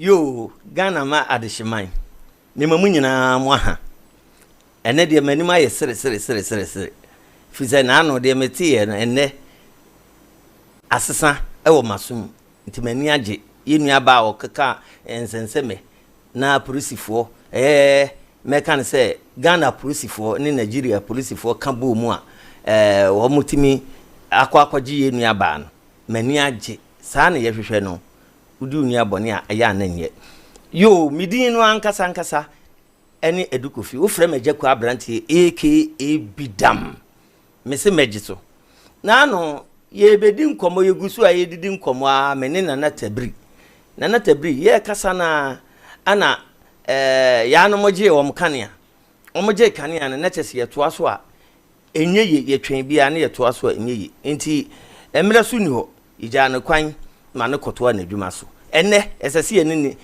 Yoo, Ghana ma adehyeman, mema mo nyinaa mo aha. Ɛnnɛ deɛ m'anim ayɛ sere sere sere sere sere, firi sɛ n'ano deɛ meteeɛ no ɛnnɛ asesa wɔ m'aso mu, nti m'ani agye. Yɛn nuabaa a ɔkeka nsɛnsɛmɛ na apolisifoɔ, ɛɛ mɛka no sɛ Ghana apolisifoɔ ne Nigeria apolisifoɔ ka bɔɔ mu a, ɛɛ wɔtumi akɔ akɔgye yɛn nuabaa no. M'ani agye. Saa na yɛhwehwɛ no. Wodi wo nua bɔne a, ɛyɛ a na ɛnyɛ. Yoo, me din no ankasa ankasa ne Adu Kofi. Wofrɛ me Agya Kua Aberanteɛ aka Bidam. Mese mɛgye so. Naano, yɛrebɛdi nkɔmmɔ, yɛgu so a yɛredidi nkɔmmɔ ara, me ne Nana Tabiri. Nana Tabiri, yɛrekasa no ara, ɛna ɛɛ yaanom gyee wɔn kanea. Wɔgyee kanea no, na kyerɛ sɛ yɛtoa so a, ɛnyɛ yie, yɛtwɛn biara na yɛtoa so a ɛnyɛ yie. Nti mmerɛ so nni hɔ, yɛgyaa no kwan ma no kɔtoa n'adwuma so. Ɛnnɛ, ɛsɛ sɛ yɛne no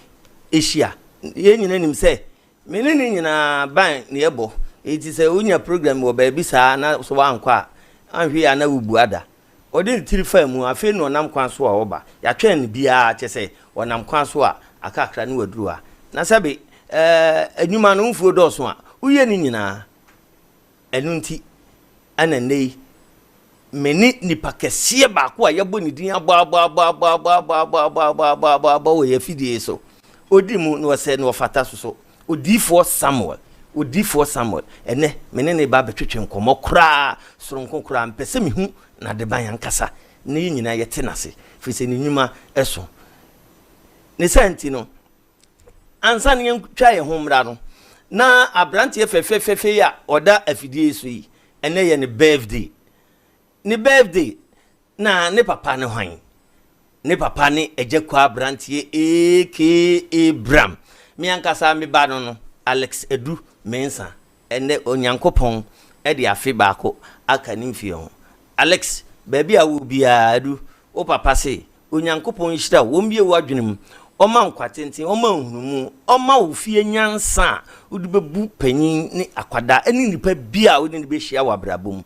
hyia. Yɛn nyinaa nim sɛ me ne no nyinaa ban na yɛbɔ. Nti sɛ wonya program wɔ baabi saa na sɛ woankɔ a, anhwɛ yie a na wobu ada. Ɔde ne tiri faa mu, afei na ɔnam kwan so a ɔreba. Yɛatwɛn no biara, kyerɛ sɛ ɔnam kwan so a akakra na waduru ha. Na sɛbe ɛɛ nnwuma no mfuo dɔɔso a, woyɛ ne nyinaa. Ɛno nti na nnɛ yi, me ne nipa kɛseɛ baako a yɛabɔ ne din abɔabɔabɔabɔabɔabɔabɔabɔabɔabɔ wɔ yɛn afidie so. Ɔdi mu na ɔsɛ na ɔfata so so. Odiyifoɔ Samuel, Odiyifoɔ Samuel, ɛnnɛ me ne no reba abɛtwetwe nkɔmmɔ koraa, soronko koraa. Mepɛ sɛ mehu n'adeban ankasa na yɛn nyinaa yɛte n'ase, ɛfiri sɛ ne nnwuma so. Ne saa nti no, Ansa na yɛntwa yɛn ho mmra no, na aberanteɛ fɛfɛfɛfɛ yi a ɔda afidie yi so yi, ɛnɛ yɛ ne birthday. Ne birthday, na ne papa ne hwan? Ne papa ne Agya Kwa aberanteɛ aka Bram. Me ankasa me ba no no, Alex Adu Mensah. Ɛnnɛ Onyankopɔn de afe baako aka ne mfeɛ ho. Alex, baabi a wowɔ biara, Adu, wo papa se Onyankopɔn nhyira wo, ɔmmue w'adwene mu, ɔmma wo nkwa tenten, ɔmma wo nhunumu, ɔmma wo fie nyansa a wode bɛbu panin ne akwadaa ne nnipa biara a wode no bɛhyia wɔ abrabɔ mu.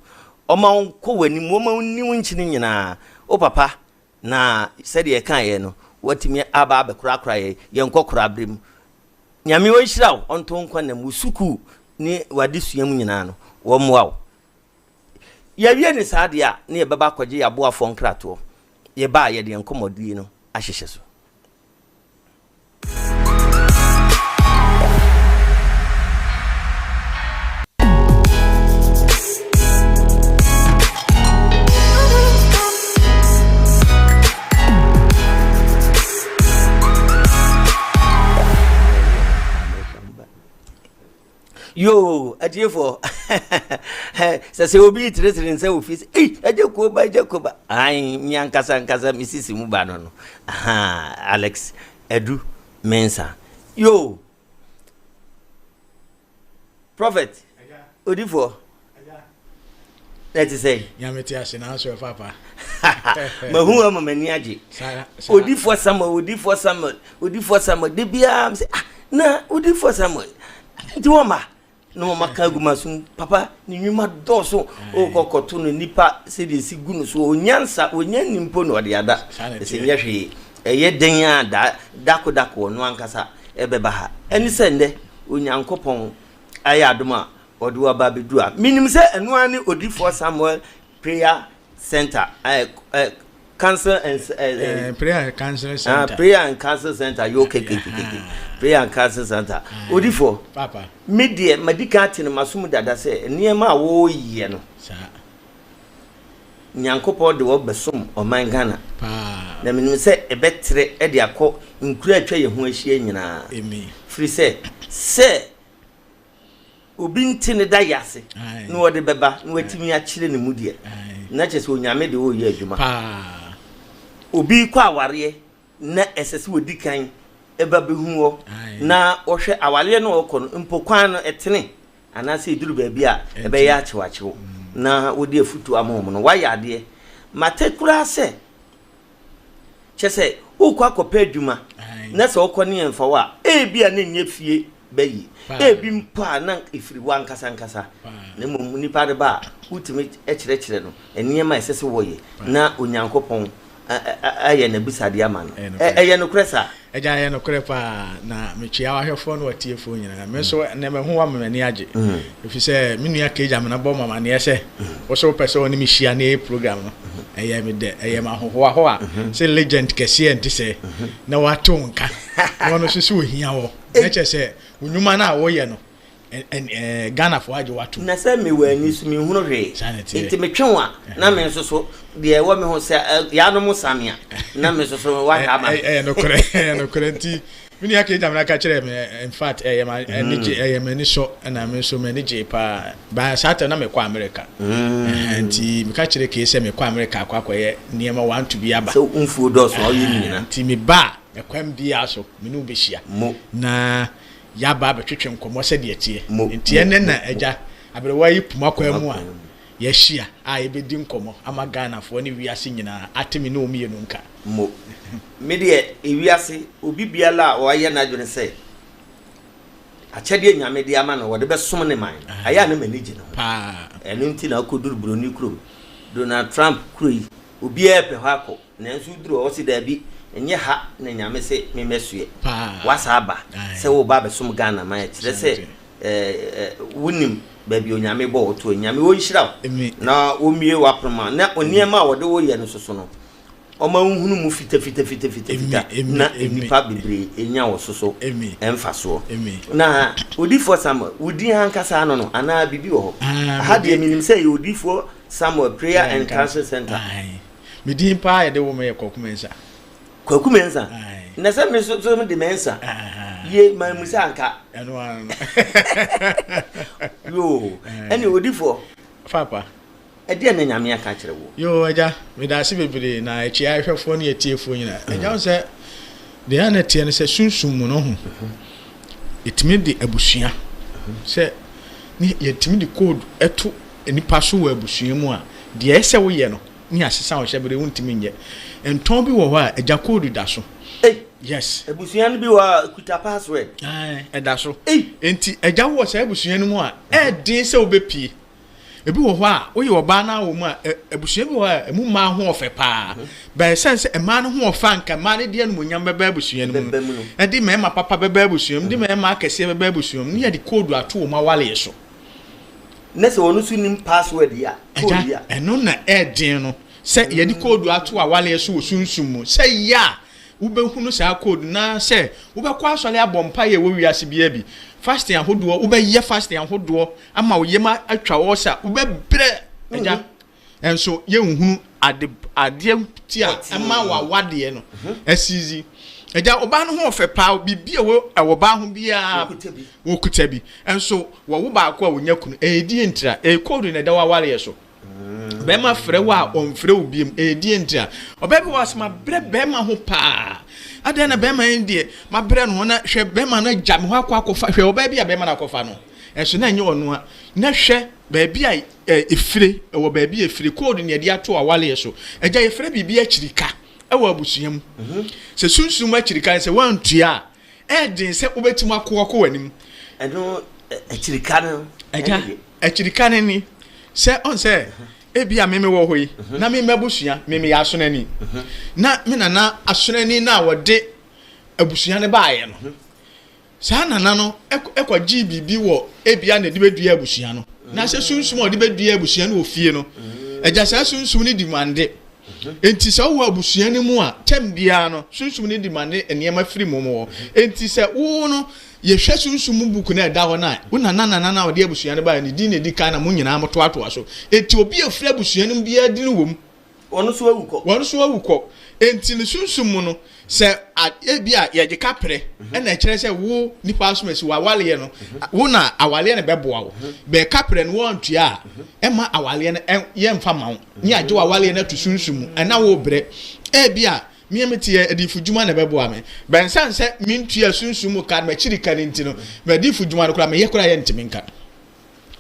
Ɔmma wo nkɔ w'anim, ɔmma wo nni wo nkyene nyinaa. Wo papa, na sɛdeɛ yɛkaeɛ no, watumi aba abɛkorakora yɛn, yɛn nkɔkoraberɛ mu. Nyame ɔnhyira wo, ɔnto wo nkwa nna mu, wo sukuu ne w'adesua mu nyinaa no, wɔmmoa wo. Yɛwie no saa deɛ a, na yɛbɛba akɔgye yɛn aboafoɔ nkratoɔ. Yɛba a, yɛde yɛn nkɔmmɔdie no ahyehyɛ so. Yoo, atiefoɔ, sɛ sɛ obi tirisiri nsa wɔ fie sɛ, ei, agya kuo ba, agya kuo ba. Ae, me ankasa ankasa me sisi mu ba no no. Aha, Alex Adu Mensah. Yoo, Prophet, odifoɔ, na ɛte sɛ. Nyame te ase nanso ɛfa pa. Mahu ama m'ani agye. Odifoɔ Samuel, odifoɔ Samuel, odifoɔ Samuel, de biara sɛ ah na odifoɔ Samuel nti wɔn ma na wɔn aka agu ma so papa ne nnwuma dɔɔso ɔkɔ kɔto no nipa sɛdeɛ esi gu no so onyansa onya ni mpo na ɔde ada ɛsɛ nyɛ hwee ɛyɛ den a da dako dako ɔno ankasa ɛbɛba ha ɛne sɛ nnɛ Onyankopɔn ayɛ adom a ɔde wo aba abɛdu a menim sɛ ɛno ara ne odifoɔ Samuel prayer center eh, eh, council and eh, eh, prayer and council ah, center. Ah, prayer and council center yo okay okay okay okay prayer and council center ah, odifoɔ papa me deɛ madi kan ate no masom dada sɛ nneɛma a wɔreyɛ no Nyankopɔn de wɔ bɛsom ɔman Ghana na menim sɛ ɛbɛtrɛ de akɔ nkuro a atwa yɛn ho ahyia nyinaa firi sɛ sɛ obi nte ne da yɛ ase na ɔde bɛba na watumi akyerɛ ne mu deɛ na kyerɛ sɛ Onyame de ɔreyɛ adwuma. Obi kɔ awareɛ na ɛsɛ sɛ ɔdi kan ba bɛhu hɔ na ɔhwɛ awareɛ no ɔkɔ no mpo kwan no ɛtene anaasɛ ɛduru baabi a ɛbɛyɛ akyewakyew na wode afutuo ama wɔn no wayɛ adeɛ. Mate koraa sɛ Kyerɛ sɛ, worekɔ akɔpɛ adwuma na sɛ wokɔ ne yɛmfa wo a, ebia na ɛnyɛ fie bɛyi. Ebi mpo a na ɛfiri w'ankasa ankasa. Na mmom nipa de ba a, wotumi kyerɛkyerɛ no nneɛma a ɛsɛ sɛ wɔyɛ na Onyankopɔn ayɛ n'abisadeɛ ama no. Ɛyɛ nokorɛ saa? Agya, ɛyɛ nokorɛ paa, na mekyea w'ahwɛfoɔ ne w'atiefoɔ nyinaa. Me nso, ɛnnɛ mahu wo ama m'ani agye, ɛfiri sɛ me nua Kay Gyamena bɔ me amaneɛ sɛ wo nso wopɛ sɛ wo ne me hyia na yɛyɛ program no. Ɛyɛ me dɛ, ɛyɛ me ahohoahoa sɛ legend kɛseɛ nte sɛɛ na wate wo nka, na ɔno nso sɛ ɔhia wo. Na kyerɛ sɛ wo nnwuma no a woyɛ no, Ghanafoɔ agye wo atom. Na sɛ mewɔ ani so menhunu hwee, nti metwe wo a, na me nso so deɛ ɛwɔ me ho sɛ yaanom sa me a, na me nso so wahwɛ ama me. Ɛyɛ nokorɛ, ɛyɛ nokorɛ. Nti me nua Kay Gyamena ka kyerɛɛ me, in fact ɛyɛ ma ani gye, ɛyɛ m'ani sɔ, ɛna me nso m'ani gyee paa. By saa time na mekɔ America. Nti meka kyerɛɛ Kay sɛ mekɔ America akɔ akɔyɛ nneɛma one two bi aba. Sɛ wo mfuo dɔɔso a woyɛ ne nyinaa. Nti meba a, ɛkwan biara so me ne wo bɛhyia. Na Yɛaba abɛtwetwe nkɔmmɔ sɛdeɛ ɛteɛ. Nti ɛnnɛ na agya aberewa yi poma kwan mu a yɛahyia a yɛbɛdi nkɔmmɔ ama Ghanafoɔ ne wiase nyinaa ate me ne wo mmienu nka. Mo. Me deɛ ewiase obi biara a wayɛ n'adwene sɛ akyɛdeɛ Nyame de ama no wɔde bɛsom ne man no, ayɛ a na m'ani gye ne ho. Paa. Ɛno nti na wokɔduru buroni kurom, Donald Trump kuro yi, obiara pɛ hɔ akɔ. Nanso woduru hɔ, wose daabi, ɛnyɛ ha na Nyame se memmɛsoɛ. Woasan aba sɛ woreba abɛsom Ghana man, ɛkyerɛ sɛ wonim baabi a Onyame bɔɔ wo toɔ. Nyame ɔnhyira wo na ɔmmue w'apono ma na nneɛma a ɔde wo yɛ no soso no, ɔma wohunu mu fitafitafitafita na nnipa bebree nya wo so so mfasoɔ. Na Odiyifoɔ Samuel, wo din ankasa ano no anaa biribi wɔ hɔ? Aha deɛ menim sɛ ɛyɛ Odiyifoɔ Samuel Prayer and Counsel Center. Me din paa a yɛde woo me yɛ Kwaku Mensah. Kwaku Mensah? Aye. Na sɛ me nso so de Mensah. Ye maa mu sɛ anka. Ɛno ara no. Yoo, ɛne odifoɔ. Papa. Ɛdeɛ na Nyame aka akyerɛ wo? Yoo agya, meda ase bebree na akyia ahwɛfoɔ ne atiefoɔ nyinaa. Agya wo sɛ deɛ a na ɛteɛ no sɛ sunsum mu no ho yɛtumi de abusua sɛ ne yɛtumi de code ɛto nipa so wɔ abusua mu a deɛ ɛsɛ woyɛ no ne asesa wo hyɛbere wontumi nyɛ. Ntɔn bi wɔ hɔ a agya code da so. Ei! Yes. Abusua no bi wɔ hɔ a kuta password. Ae, ɛda so. Ei! Enti agya wowɔ saa abusua no mu a, ɛɛden sɛ wobɛpie. Ebi wɔ hɔ a, woyɛ ɔbaa na wɔ mu a, abusua bi wɔ hɔ a, ɛmu mmaa ho ɔfɛ paa. But ɛsiane sɛ mmaa no ho ɔfɛ a nka mmaa no de animuonyam bɛba abusua no mu no, ɛde mmarima papa bɛba abusua mu, de mmarima akɛseɛ bɛba abusua mu, ne yɛde code ato wɔn awareɛ so. Na sɛ ɔno nso nim password yi a, code yi a. Agya, ɛno na ɛɛden no, sɛ yɛde code ato awaleɛ so wɔ sunsum mu, sɛ yɛ a wobɛhunu saa code no, na sɛ wobɛkɔ asɔre abɔ mpaeɛ wɔ wiase biara bi, fasting ahodoɔ, wobɛyɛ fasting ahodoɔ ama wo yam atwa wo ɔsa, wobɛbrɛ, agya. Nso yɛnhunu ade adeɛ ti a ɛma w'awadeɛ no asizi. Agya, ɔbaa no ho ɔfɛ paa, biribi a ɛwɔ ɛwɔ ɔbaa ho biara wɔkuta bi. Nso wɔwo baako a wɔnya kunu. Ɛyɛ die ntira, ɛyɛ code na ɛda w'awareɛ so. Bɛrima frɛ wo a ɔmfrɛ wo biom, ɛyɛ die ntira. Ɔbaa bi wɔ hɔ a sɛ mabrɛ bɛrima ho paa, adɛn na bɛrima yi deɛ mabrɛ no ho na hwɛ bɛrima no agya me hɔ akɔ akɔfa, hwɛ ɔbaa bi a bɛrima no akɔfa no, nso na ɛnyɛ ɔno a, na hwɛ baabi a Efire, ɛwɔ baabi a efire, code na yɛde ato awaleɛ so. Agya, yɛfrɛ biribi akyirika wɔ abusua mu. Sɛ sunsum akyirika no, sɛ woantua a, ɛyɛ den sɛ wobɛtumi ako akɔ w'anim. Ɛno, akyirika no. Agya, akyirika no ni, sɛ ɔn sɛ ebi a me mewɔ hɔ yi, na me m'abusua, me meyɛ asonani, na me nana asonani no a wɔde abusua no baeɛ no, Saa nana no kɔgyee biribi wɔ ebia na ɛde bɛdua abusua no. Na sɛ sunsum a ɔde bɛdua abusua no wɔ fie no, agya saa sunsum no di mande. Enti sɛ wowɔ abusua no mu a, tɛm biara no, sunsum no di mande nneɛma firi mo hɔ. Enti sɛ wo no, yɛhwɛ sunsum mu book no a ɛda hɔ no a, wo nana nana no a ɔde abusua no baeɛ no, ne din na ɛdi kan na mo nyinaa motoatoa so. Enti obi a ɔfiri abusua no mu biara din wɔ mu. Wɔn nso awu kɔ. Wɔn nso awu kɔ. Enti ne sunsum mu no, sɛ ebia yɛgye kaprɛ na ɛkyerɛ sɛ wo nipa asomasi w'awaleɛ no, wo na awaleɛ no bɛboa wo. Bɛɛ kaprɛ no wɔntua a, ɛma awaleɛ no yɛmfa ma wo. Ne yɛagye w'awaleɛ no ato sunsum mu, ɛna wo brɛ. Ebia me a mete yɛ adiyifo dwuma na ɛbɛboa me. Bɛn sane sɛ mentua sunsum mu ka no, m'akyiri ka no nti no, m'adiyifo dwuma no koraa meyɛ koraa yɛntumi nka.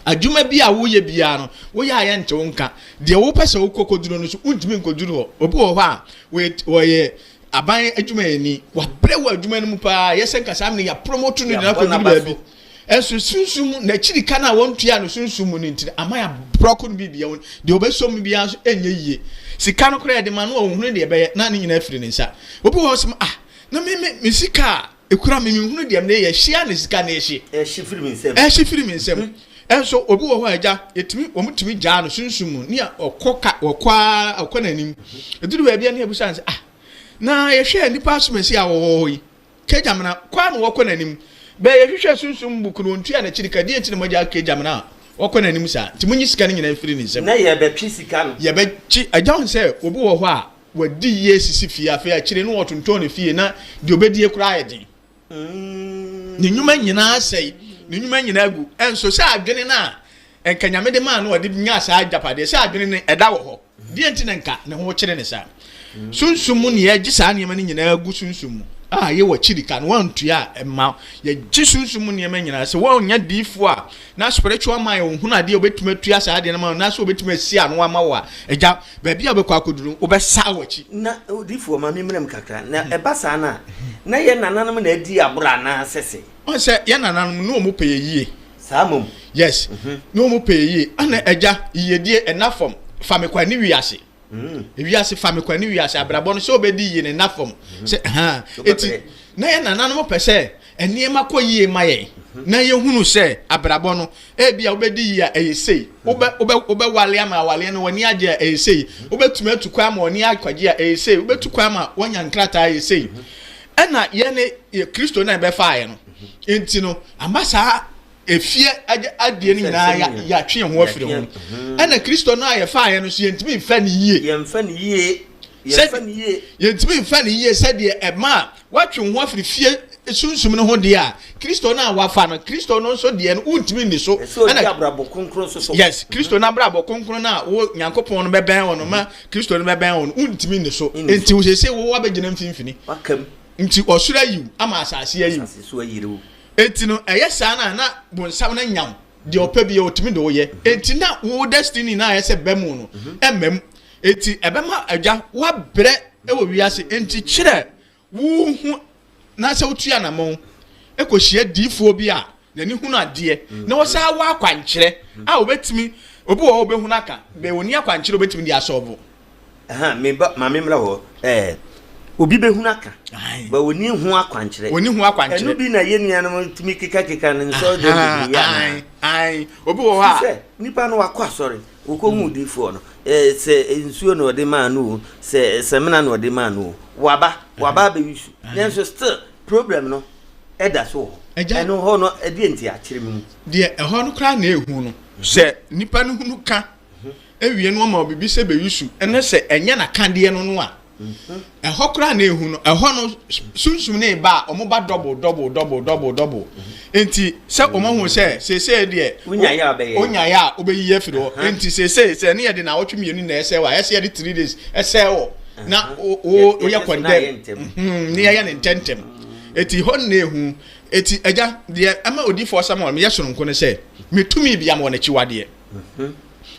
Adwuma bi a woyɛ biara no, woyɛ a yɛnte wo nka. Deɛ wopɛ sɛ wokɔ kɔduru no nso, wontumi nkɔduru hɔ. Obi wɔ hɔ a, ɔyɛ aban adwumayɛni. Wabrɛ wɔ adwuma no mu paa. Yɛ sɛ nka saa mene yɛapromote no de no akɔduru baabi. Ɛnso sunsum mu, n'akyiri ka no a wɔntua no sunsum mu no nti no, ama yɛabrɔko no biribiara. Deɛ ɔbɛsɔ mu biara nso ɛnyɛ yie. Sika no koraa yɛde ma no a ɔnhunu deɛ ɛbɛyɛ na ne nyinaa firi ne nsa. Obi wɔ hɔ ɔsɛ ah na me me me sika a ekura me menhunu deɛ mede yɛ hyia ne sika na ɛhye. Ɛhye firi me nsam. Ɛhye firi me nsam. Ɛnso obi wɔ hɔ a agya yɛtumi wɔn tumi gyaa no sunsum mu ne ɔkɔ ka ɔkɔ ara ɔkɔ n'anim. Ɛduru baabi a ne yɛbusa no sɛ ah na yɛhwɛ nnipa asomasi a wɔwɔ hɔ yi Kegyamena, kɔ a na wɔkɔ n'anim. Bɛ yɛhwehwɛ sunsum book no ɔntua n'akyiri ka, deɛ nti na moagyaa Kegyamena a ɔkɔ n'anim saa? Nti monyi sika no nyinaa mfiri ne nsam. Na yɛbɛtwe sika no. Yɛbɛkye, agya wohu sɛ obi wɔ hɔ a wadi yie sisi fie, afei akyire no ɔtontɔn ne fie na deɛ ɔbɛdie koraa ayɛ den. Ne nnwuma nyinaa asɛe, ne nnwuma nyinaa agu. Ɛnso sɛ adwene no a nka Nyame de maa no a ɔde nyaa saa agyapadeɛ, sɛ adwene no ɛda wɔ hɔ. Deɛn nti na nka ne ho kyere ne saa? Sunsum mu ne yɛgye saa nneɛma no nyinaa gu sunsum mu a yɛwɔ akyiri ka no wantua a ɛma yɛgye sunsum mu nneɛma nyinaa sɛ wɔnyɛ diifoɔ a na spiritual man ɔhunu adeɛ a ɔbɛtumi atua saa adeɛ no ma na sɛ ɔbɛtumi asi ano ama wo a agya baabi a wobɛkɔ akɔduru wobɛsa w'akyi. Na odiifoɔ ma memmrɛ mu kakra na ɛba saa no a na yɛn nananom na adi aborɔ anaa sɛsɛ? Ɔn sɛ yɛn nananom ne wɔn pɛ yɛ yie. Saa mmom. Yes. Ne wɔn pɛ yɛ yie. Ɛna agya, yiyedie ɛna fam. Fa me kɔ ne wiase. Ewiase fa me kɔ ne wiase. Abrabɔ no sɛ ɔbɛdi yie no ɛna fam. Sɛ ha. Eti na yɛn nananom pɛ sɛ nneɛma kɔ yie ma yɛn. Na yɛhunu sɛ abrabɔ no ebi a wobɛdi yie a ɛyɛ sei. Wobɛ wobɛ wobɛwale ama awaleɛ no w'ani agye a ɛyɛ sei. Wobɛtumi atu kwan ama w'ani akɔgye a ɛyɛ sei. Wobɛtu kwan ama woanya nkrataa a ɛyɛ sei. Ɛna yɛne yɛ Kristo na ɛbɛfaeɛ no. Nti no, ama saa efie adeɛ no nyinaa yɛatwe yɛn ho afiri ho. Ɛna Kristo no a yɛfaeɛ no so yɛntumi mfa no yie. Yɛmfa no yie. Yɛmfa no yie. Yɛntumi mfa no yie sɛdeɛ ɛma a woatwe wo ho afiri fie sunsum no ho deɛ a, Kristo no a wafa no, Kristo no nso deɛ no wontumi nni so. Ɛsɛ ɔdi abrabɔ kronkron nso so. Yes, Kristo no abrabɔ kronkron no a wo Nyankopɔn no bɛbɛn wo no ma Kristo no bɛbɛn wo no, wontumi nni so. Nti wo seesei wo abɛgyina mfimfini. Waka mu. Nti ɔsoro ayi wo ama asase ayi wo. Asase so ayiri wo. Enti no ɛyɛ saa no a na bonsam no anya wo. Deɛ ɔpɛ biara ɔtumi de wo yɛ. Enti na wo destiny no a ɛyɛ sɛ ɛba mu no ɛmma mu. Enti ɛbɛma agya woabrɛ wɔ wiase. Enti kyerɛ wo ho na sɛ wotu anamɔn kɔhyia diifoɔ bi a n'ani hunu adeɛ na wɔsan wɔ akwankyerɛ a wɔbɛtumi obi wɔ hɔ ɔbɛhunu aka bɛn ɔni akwankyerɛ ɔbɛtumi de asɔlvo. Me ba maame mmra hɔ ɛɛ obi bɛhunu aka ba ɔni ho akwankyerɛ. Ɔni ho akwankyerɛ. Ɛno bi na yɛn nuanom tumi kekakeka no nsɔre dɛm bebree yɛ anaa. Ae obi wɔ hɔ a. Sɛ nipa no wakɔ asɔre wɔkɔhu diifoɔ no ɛɛ sɛ nsuo na ɔde maa no o sɛ sɛmina na ɔde maa no o waba waba abɛyi su nanso still problem no ɛda so wɔ hɔ. Agya. Ɛno hɔ no ɛdeɛ nti akyerɛ me mu. Deɛ ɛhɔ no koraa na ehu no sɛ nipa no hunu ka ewie no ɔma biribi sɛ bɛyi su ɛne sɛ ɛnyɛ n'akadeɛ no no a ɛhɔ koraa na ehu no ɛhɔ no sunsum ne ba a wɔn ba double double double double double nti sɛ wɔn ahu sɛ seesei deɛ Wonyaeɛ a wobɛyɛ. wonyaeɛ a wobɛyi afiri hɔ nti seesei sɛ ne yɛde naawɔtwe mmienu na ɛsɛ wɔ a ɛsɛ yɛde 3 days ɛsɛ wɔ na wo wo woyɛ condemn ne yɛyɛ ne ntɛntɛm eti hɔ na ehu eti agya deɛ ɛma odiifoɔ Samuel meyɛ soronko ne sɛ metumi bia ma wɔ n'akyiwadeɛ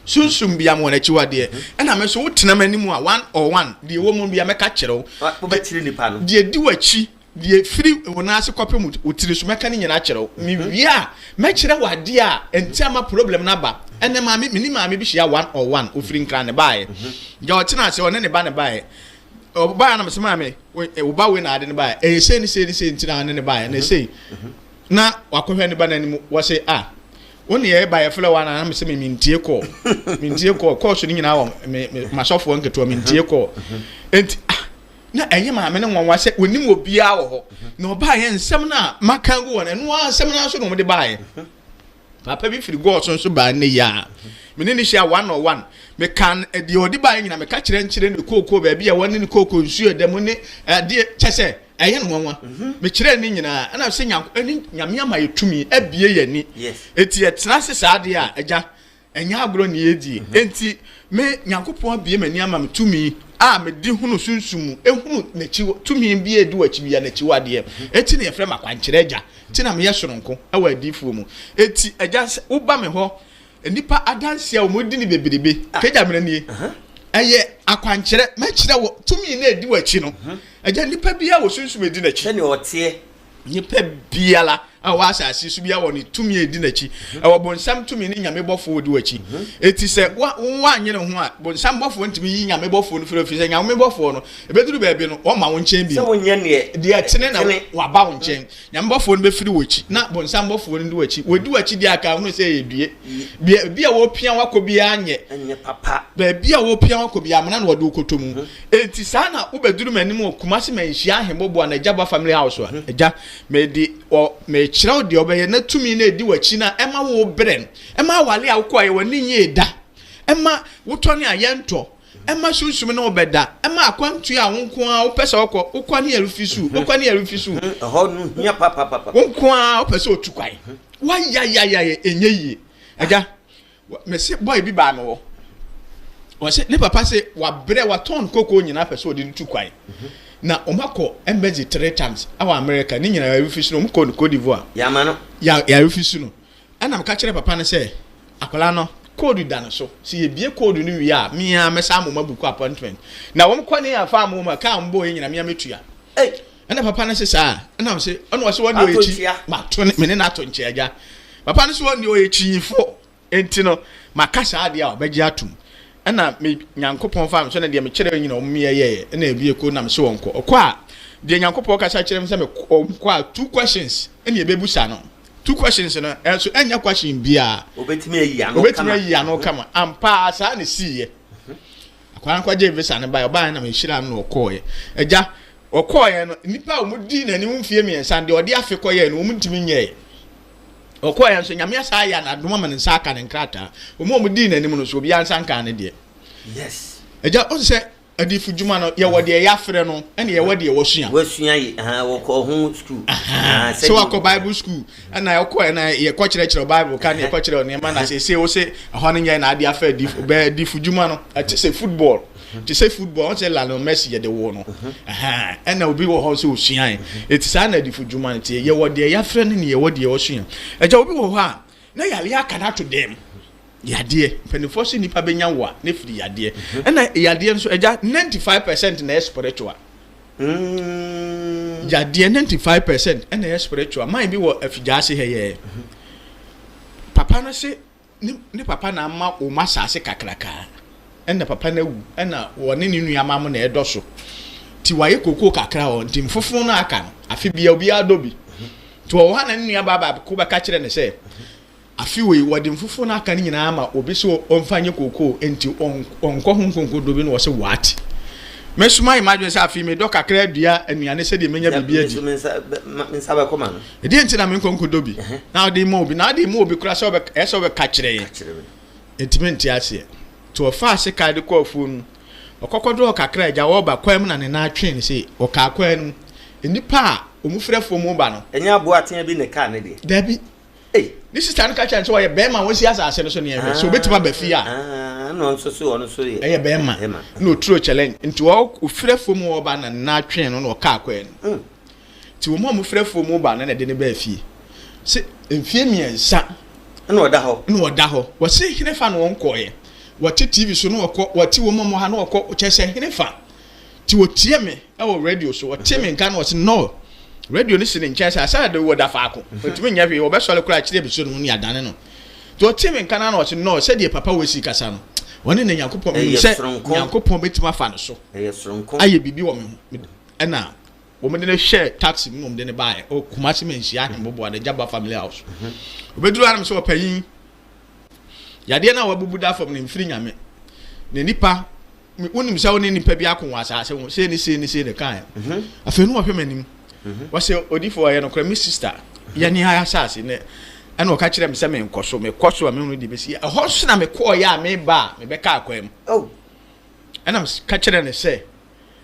sunsum bia ma wɔ n'akyiwadeɛ ɛna me nso wotena m'anim a one or one deɛ ɛwɔ mu bia mɛka kyerɛ wo Wobɛkyerɛ nipa no. Deɛ di w'akyi deɛ firi wo nan ase kɔpem wo tiri so mɛka ne nyinaa kyerɛ wo. Mewie a mɛkyerɛ wo adeɛ a ɛnti ama problem no aba. Ɛnɛ maame me ne maame bi hyia one on one ofiri Nkran ne baeɛ. Deɛ ɔtena ase ɔne ne ba ne baeɛ. Ɔbaeɛ na mese maame wo ba wei na ade ne baeɛ. Ɛyɛ sei ne sei ne sei nti na ɔne ne baeɛ na sei. Na wakɔhwɛ ne ba n'anim wɔse ah wo ne yɛba yɛfrɛ wo ana na mese me mentie kɔɔ mentie kɔɔ kɔɔso no nyinaa wɔ me me masɔfoɔ nketewa mentie kɔɔ enti ah na ɛyɛ maame no nwanwa sɛ onim obiara wɔ hɔ na ɔbaeɛ nsɛm no a maka agu wɔ no ɛno ara nsɛm no ara so na wɔde baeɛ papa bi firi gɔɔ so nso baa nnɛ yi a me ne ne hyia one on one meka deɛ ɔde baeɛ nyina meka kyerɛ nkyerɛ ne kooko baabi a wɔne ne kooko nsuo ɛda mu ne adeɛ kyɛ sɛ ɛyɛ no nwanwa mekyerɛ ne nyinaa ɛna sɛ nyanko ɛne nyame ama yɛ tumi abie yɛ ani eti yɛtena ase saa adeɛ a agya ɛnyɛ agorɔ ne yɛdie enti me nyankopɔn abie m'ani ama me tumi a mede hunu sunsum mu ehunu n'akyi tumi bi a edi w'akyi bia n'akyiwadeɛ eti na yɛfrɛ me akwankyerɛ agya ti na meyɛ soronko ɛwɔ adiifoɔ mu eti agya sɛ woba me hɔ nnipa adanseɛ a wɔn di ne bebrebe kagya mmerɛ nie ɛyɛ akwankyerɛ mɛkyerɛ wɔ tumi na edi w'akyi no agya nipa biara wɔ sunsum edi n'akyi sɛnea ɔteɛ nipa biara. a ɔwɔ asase so biara wɔ ne tumi a ɛdi n'akyi. Ɛwɔ bonsam tumi ne Nyame bɔfoɔ a ɔdi w'akyi. Enti sɛ wo woanyene ho a, bonsam bɔfoɔ ntumi yi Nyame bɔfoɔ no firi hɔ, ɛfiri sɛ Nyame bɔfoɔ no, ɛbɛduru baabi no, ɔmma wo nkyɛn bio. Sɛ wonyɛ neɛ Deɛ ɛtene na waba wo nkyɛn. Nyame bɔfoɔ no bɛfiri w'akyi, na bonsam bɔfoɔ no di w'akyi. Wɔdi w'akyi deɛ a, ka hunu sɛ ɛyɛ due. Baabi a wɔrepia wo akɔ biara nyɛ. Ɛnyɛ papa. Baabi a wɔrepia wo akɔ biara, amena na wɔde wo kɔtɔ mu. Enti saa na wobɛduru m'anim wɔ Kumasi Manhyia Ahemmoboa na Agyaba Family House a, Agya, mede ɔ, merekyerɛ wo deɛ wobɛyɛ na tumi no a ɛdi w'akyi no a ɛma wobrɛ no, ɛma aware a wokɔeɛ w'ani nnyee da, ɛma wotɔne a yɛntɔ, ɛma sunsum ne wo bɛda, ɛma akwantuo a wo nko ara wopɛ sɛ wokɔ, wokɔ ne yɛrefi su, wokɔ ne yɛrefi su. Ɛhɔ no hia papapapa. Wo nko ara wopɛ sɛ otu kwan. Wayayayayɛ, ɛnyɛ yie. Agya, Mese boy bi baa me hɔ. Ɔse ne papa se wabrɛ watɔn koko nyinaa pɛ sɛ ɔde no tu kwan. Na wɔn akɔ embassy three times awɔ America ne nyinaa yɛrefi so no wɔn kɔ no Cote d'Ivoire. Yama no. Ya yɛrefi so no. Ɛna meka kyerɛ papa no sɛ akwadaa no code da no so. Sɛ yɛbie code no wie a me ara mɛsan ama wɔn abuku appointment. Na wɔn kɔ ne afa ama wɔn a kaa wɔn bɔɔ yɛ nyinaa me ara mɛtua. Ei. Ɛna papa no se saa ɛna ɔse ɛna ɔse wɔn deɛ ɔyɛ kyi mato ne mene no ato nkyɛn agya papa no se wɔn deɛ ɔyɛ kyiyifo enti no maka saa adeɛ a ɔbɛgye atum ɛna me nyankopɔn fa me so na deɛ mekyerɛ nyina wɔn yɛ yɛɛ ɛna ebi eko na me se wɔn kɔ ɔkɔ a deɛ nyankopɔn kasa kyerɛ me sɛ me kɔ a two questions ɛna ebebusa no two questions no ɛnso ɛnyɛ question biara obetumi ayi ano kama obetumi ayi ano kama ampa saa na esi yɛ akwadaa no kɔgye visa no bae ɔbaeɛ na mehyira no na ɔkɔɔeɛ agya Ɔkɔeɛ no, nnipa a wɔdii n'anim mfeɛ mmiɛnsa no, deɛ ɔde afe kɔyɛɛ no, wɔntumi nyɛeɛ. Ɔkɔeɛ nso, Nyame asan ayɛ no adom ama ne nsa aka ne nkrataa. Wɔn a wɔdii n'anim no nso, obiara nsa nkaa ne deɛ. Yes. Agya, wohu sɛ adiyifo dwuma no, yɛwɔ deɛ yɛafrɛ no, ɛna yɛwɔ deɛ wɔsua. Wɔasua yi, ahaa, wɔkɔɔ ho sukuu. Ahaa, sɛ wakɔ Bible sukuu, ɛna ɔkɔ ɛna yɛkɔ kyerɛkyerɛ Bible ka ne yɛkɔ kyerɛ nneɛma na seesei wo se ɛhɔ no nyɛ na ade afa adiyifo, bɛɛ adiyifo dwuma no, ɛte sɛ football. Te sɛ football, ɔn sɛ Lionel Messi yɛde woo no. Ɛna obi wɔ hɔ sɛ osuae. Eti saa na adifo dwuma no teɛ. Yɛwɔ deɛ yɛafrɛ no ne yɛwɔ deɛ ɔsua. Agya, obi wɔ hɔ a, na yareɛ aka no ato dɛm. Yadeɛ. Mpanimfoɔ se nipa bɛnya wo a, na ɛfiri yadeɛ. Ɛna yadeɛ nso, agya, 95 percent na ɛyɛ spiritual. Yadeɛ 95 percent ɛna ɛyɛ spiritual. Man bi wɔ afigyaase ha yɛ. Papa no se Ne ne papa na ama wɔn asase kakraka. Ɛna papa no awu, ɛna wɔne ne nua ma mo na ɛdɔ so. Nti wayɛ kokoo kakra hɔ, nti mfofo no aka no, afe bia obiara dɔ bi. Nti ɔwɔ hɔ na ne nua baa baako bɛka kyerɛ no sɛ, afe wei wɔde mfofo no aka no nyinaa ama obi sɛ ɔmfa nyɛ kokoo, nti ɔnkɔ ho nkonko bi na ɔsɛ what? Me nso mayɛ m'adwene sɛ afei medɔ kakra adua nnuane sɛdeɛ menya biribi adi. Me nsa bɛkɔ ma no. Ɛdeɛn nti na menkɔ nkɔdɔ bi na wode ma obi na wode ma obi koraa sɛ ɛyɛ sɛ wobɛka kyerɛ yɛn? Enti mente aseɛ. Nti ɔfaa sekan de kɔɔ afuo no mu. Ɔkɔkɔdɔɔ kakra agya ɔreba kwan mu na ne nan twee no sei. Ɔkaa kwan no mu. Nnipa a wɔfiri afuo mu reba no. Ɛnyɛ aboa tea bi na ɛkaa ne deɛ? Dabi. Ei! Ne sista no ka kyerɛɛ no sɛ ɔyɛ barima a wɔasi asase no so ne yɛnhwɛ sɛ ɔbɛtumi aba fie a. Ɛna ɔno nso so ɔno nso yɛ. Ɛyɛ barima. Na ɔturo challenge. Nti ɔfiri afuo mu ɔreba na ne nan twee no na ɔkaa kwan no mu. Nti wɔn a wɔfiri afuo mu ba no na ɛde no baa fie. Se mfie mmiɛnsa. Ɛna ɔda hɔ. Ɛna ɔda hɔ. Wɔse henefa na wɔn kɔɔeɛ. Wɔte TV so na wɔkɔ, wɔte wɔn a wɔwɔ ha na wɔkɔ, kyerɛ sɛ henefa. Nti wɔtie me wɔ radio so, wɔte me nka na wɔse no, radio no si ne nkyɛn sɛ asɛ de wɔda faako, ɔntumi nyɛ hwee, wɔbɛsɔre koraa akyire abɛsɔ ne mu ne adane no. Nti wɔte me nka na wɔse no, sɛdeɛ papa wɔ si kasa no, wɔne na Nyankopɔn, menim sɛ Nyankopɔn bɛtumi afa no so ayɛ biribi wɔ me ho. Ɛna Wɔde no hyɛɛ taxi mu na wɔde no baeɛ. Ɔ Kumasi Manhyia Ahemboboa, the Jaba family house. Ɔbɛduru ha nom sɛ ɔpanyin, yadeɛ no a wabubu da fam no mfiri Nyame. Na nipa, wonim sɛ wo ne nipa bi ako wɔ asase ho, sei ne sei ne sei na ɛkaeɛ. Afei no wɔhwɛ m'anim. Wɔsɛ odifoɔ ɛyɛ nokorɛ, me sister, yɛne ha asase ne ɛna ɔka kyerɛ me sɛ menkɔ so, mekɔ so a mehunu deɛ bɛsi. Ɛhɔ nso na mekɔɔyɛ a meba a mebɛka akwan mu. Ɛna meka kyerɛ no sɛ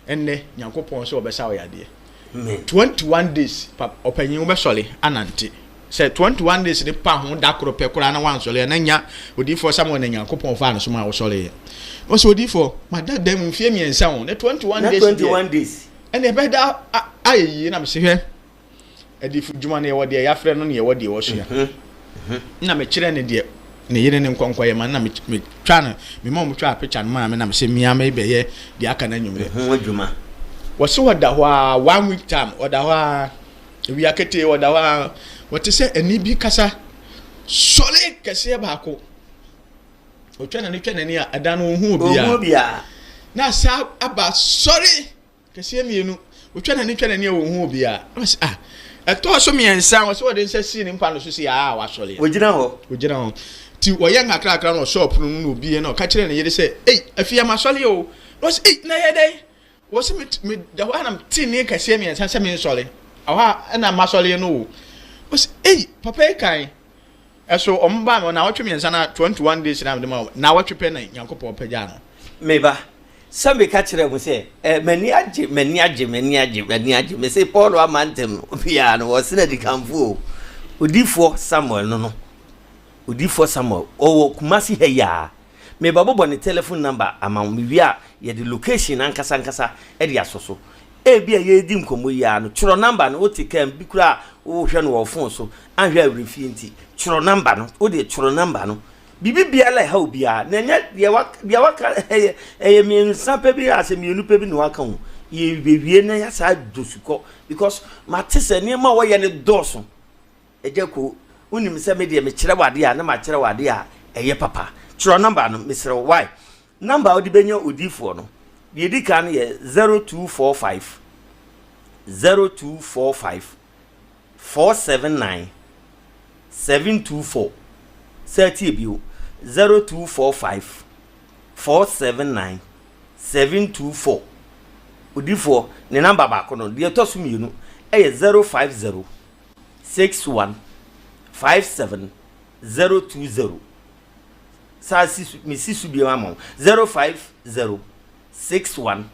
Ɛnnɛ Nyankopɔn sɛ ɔbɛsa wo yadeɛ. 21 days pa ɔpanyin wobɛsɔre anante. Sɛ 21 days ne pa ho da koro pɛ koraa na wansɔre a na nya odiyifoɔ Samuel na Nyankopɔn faa no so maa wosɔreeɛ. Na ɔsɛ odiyifoɔ mada dan mu mfeɛ mmiɛnsa o na 21 days deɛ ɛnna ɛbɛda ayɛ yie na mese hwɛ Adifo dwuma no yɛwɔ deɛ yɛafrɛ no ne yɛwɔ deɛ wɔsua. Na mekyerɛ no deɛ ne yere ne nkɔnkɔ yɛ ma no na metwa no mema wɔn twaa picture no maa me na mesɛ mia mebɛyɛ deɛ aka no anwummerɛ. Ho adwuma. Wɔse wɔda hɔ a one week time ɔda hɔ a. Awia ketee ɔda hɔ ara, ɔte sɛ ɛnne bi kasa, Sɔre! Kɛseɛ baako. Ɔtwa n'ani twa n'ani a, ɛda no ɔnhu obiara. Na saa aba, Sɔre! Kɛseɛ mmienu. Ɔtwa n'ani twa n'ani a ɔnhu obiara. Na ɔse, ah! Ɛtɔɔ so mmiɛnsa, ɔse ɔde nsa sii ne mpa no so sei, ah, wasɔre. Ɔgyina hɔ. Ɔgyina hɔ. Nti ɔyɛ nkakrakra na ɔsɔɔ pono mu na ɔbie na ɔka kyerɛɛ ne yere sɛ, Ei, afie masɔre o. Na ɔse, Ei, na ɛyɛ dɛn? Wɔse me me da hɔ a na mete nne kɛseɛ mmiɛnsa sɛ mensɔre. Ɛhɔ a ɛna masɔre no o. Wɔse ei papa yi kan. Ɛso wɔn baa me hɔ naawɔtwe mmiɛnsa na 21 days na mede ma wɔn. Naawɔtwe pɛ na Nyankopɔn pagyaa no. Me ba, sɛ meka kyerɛɛ mo sɛ, eh, m'ani agye, m'ani agye, m'ani agye, m'ani agye. Mese Paulo ama ntɛm no, obiara no, wɔse no adikanfoɔ o. Odiyifoɔ Samuel no no, Odiyifoɔ Samuel, ɔwɔ Kumasi ha yi ara. Mebɛbobɔ ne telephone number ama wo, mewie a yɛde location ankasa ankasa de asɔ so. Ebia yɛredi nkɔmmɔ yi ara no, twerɛ number no, wote kaa mu, bi koraa a wohwɛ no wɔ wo phone so, anhwɛ a awerɛfie nti, twerɛ number no, wo deɛ twerɛ number no. Biribi biara a ɛha wo biara, na ɛnyɛ deɛ waka, deɛ waka ɛyɛ, ɛyɛ mmiɛnsa pɛ bi asɛ mmienu pɛ bi na waka o. Yɛbɛwie na yɛasa adɔ sukɔ because mate sɛ nneɛma a wɔyɛ no dɔɔso. Agya Ko, wonim sɛ me deɛ mekyerɛ wo adeɛ a na makyerɛ wo adeɛ a ɛyɛ papa. Twerɛ number no, mesrɛ wo, why? Number a wode bɛnya odiyifoɔ no, deɛ ɛdi kan no yɛ 0245 0245 479 724. Sɛ tie bio, 0245 479 724. Odiyifoɔ, ne number baako no. Deɛ ɛtɔ so mmienu yɛ 050 61 57 020 saa si so mesi so bio ama wo 050 61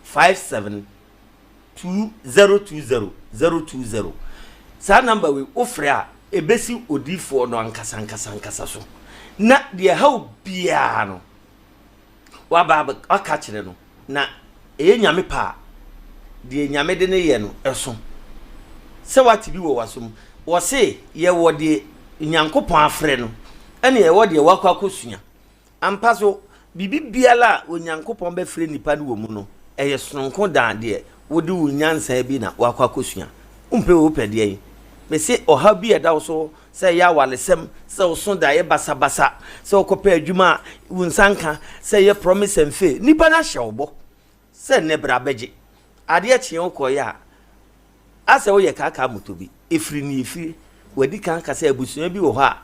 57 2 020 020 saa namba wei wofrɛ a ebesi odiifoɔ no ankasa ankasa ankasa so na deɛ ɛhaw biara no waba abɛ waka akyerɛ no na ɛyɛ Nyame pɛ a, deɛ Nyame de no yɛ no ɛso. Sɛ wate bi wɔ w'asom. Wɔse yɛwɔ deɛ Nyankopɔn afrɛ no ɛne yɛwɔ deɛ wakɔ akɔsua. Ampa so, biribi biara a Onyankopɔn bɛfrɛ nipa no wɔ mu no, ɛyɛ sononko dan deɛ wode wo nyansa bi na wakɔ akɔsua. Wompɛ wei wopɛ deɛn? Mese ɔhaw bi a ɛda wo so sɛ ɛyɛ awaresɛm, sɛ wo so daeɛ basabasa, sɛ wokɔpɛ adwuma a wo nsa nka, sɛ ɛyɛ promise and fail, nnipa no ahyɛ wo bɔ sɛ nnɛ bra bɛgye. Adeɛ kyeɛ wokɔeɛ a, asɛ woyɛ kaakaa moto bi, ɛfiri ne ɛfiri. Wadi kan ka sɛ abusua bi wɔ hɔ a,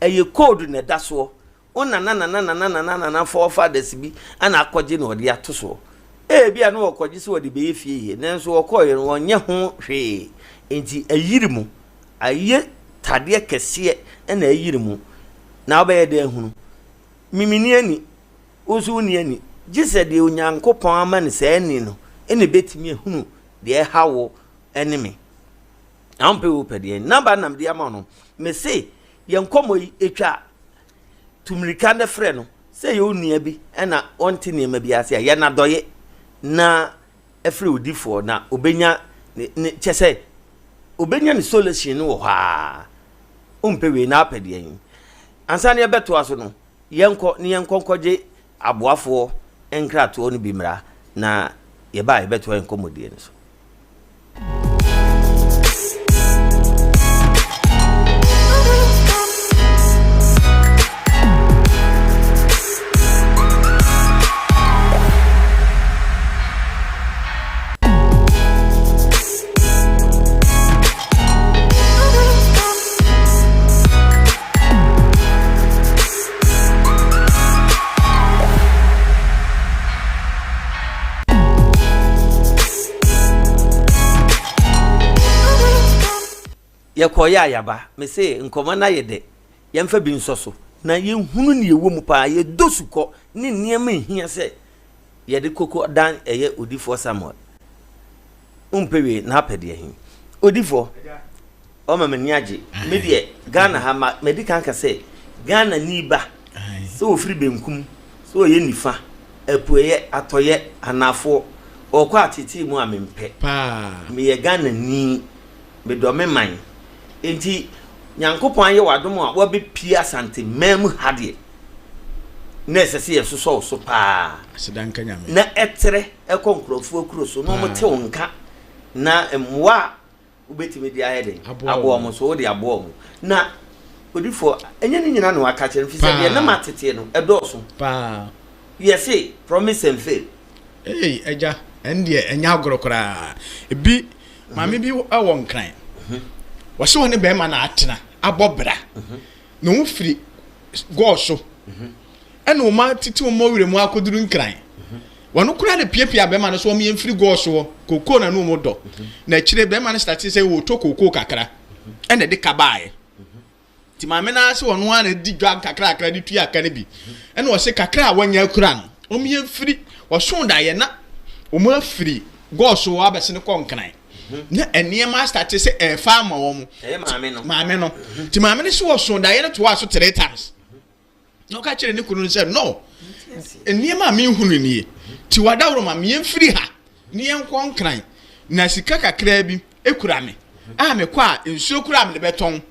ɛyɛ code na ɛda soɔ. Wo nana nana nana nana nana forefathers bi na akɔgye na ɔde ato soɔ. Ebia na wɔkɔgye sɛ wɔde bɛyɛ fie yie, nanso wɔkɔeɛ no wɔnyɛ ho hwee. Enti ayiri mu, ayɛ tadeɛ kɛseɛ na ayiri mu. Na wobɛyɛ dɛn ahunu? Me menni ani, wo nso wonni ani. Gye sɛ deɛ Onyankopɔn ama no saa ani no na ɛbɛtumi ahunu deɛ ɛha wo ne me. Na wompɛ wei wopɛ deɛn? Number no na mede ama wo no. Mese yɛn nkɔmmɔ yi ɛtwa a, tu mmirika na frɛ no. Sɛ ɛyɛ wo nua bi na ɔnte nneɛma bi ase a, yɛ no adɔeɛ na frɛ odifoɔ na ɔbɛnya ne, ne, kyɛ sɛ ɔbɛnya ne solution no wɔ hɔ ara. Wompɛ wei na apɛ deɛn? Ansa na yɛbɛtoa so no, yɛnkɔ na yɛnkɔ nkɔgye aboafoɔ nkratoɔ no bi mmra na yɛba a yɛbɛtoa yɛn nkɔmmɔdie no so. Yɛkɔeɛ a yɛaba. Mese nkɔmmɔ no ayɛ dɛ, yɛmfa bi nsɔ so na yɛnhunu nea ɛwɔ mu paa. Yɛdɔ sukɔ ne nneɛma a ɛhia sɛ yɛde koko dan ɛyɛ odifoɔ Samuel. Wompɛ wei na apɛ deɛ he? Odifoɔ, Wama m'ani agye. Me deɛ Ghana ha ma madi kan ka sɛ Ghana ni ba sɛ ɔfiri benkum sɛ ɔyɛ nifa apueɛ atɔeɛ anaafoɔ ɔkɔ atetee mu a mempɛ. Meyɛ Ghana ni medɔ me man enti Nyankopɔn ayɛ w'adom a wabɛpie Asante man mu ha deɛ na ɛsɛ sɛ yɛsosɔ wo so paa na ɛtrɛ ɛkɔ nkurɔfoɔ kuro so na wɔte wo nka na mmoa a. wobɛtumi de ayɛ den Aboa aboa wɔn. wɔn so wode aboa wɔn. Na odifoɔ, ɛnyɛ ne nyina na waka kyerɛ no, firi sɛ deɛ Paa. na mateteɛ no ɛdɔɔso. Paa. Yɛse promise and fail. Ei agya, ɛno deɛ ɛnyɛ agorɔ koraa. Ebi, maame bi wɔ Nkran, wɔse wɔne bɛrima na atena abɔ bra, na wɔn firi gɔɔ so, ɛna wɔn atete wɔn werɛ mu akɔduru Nkran. Wɔn koraa na piapia bɛrima no so wɔn yɛn firi gɔɔ soɔ, kookoo na ne wɔn dɔ. Na akyire bɛrima no starte sɛ wɔtɔ kookoo kakra, ɛna ɛde ka baeɛ. Nti maame no ara sɛ ɔno ara na di dwa nkakrakra de tua ka no bi. Ɛna ɔse kakra a wanya akura no, wɔn yɛ mfiri, ɔso daeɛ na wɔn afiri gɔɔso hɔ abɛsene kɔ Nkran. Na nneɛma astate sɛ ɛrefa ama wɔn. Ɛyɛ maame no. Maame no. Nti maame no se ɔso daeɛ no toaa so three times. Na ɔka kyerɛ ne kunu no sɛ, No, nneɛma a mehunu nie. Nti wadaworo ma me, yɛmfiri ha na yɛnkɔ Nkran. Na sika kakraa bi kura me a mekɔ a nsuo koraa a mede bɛtɔn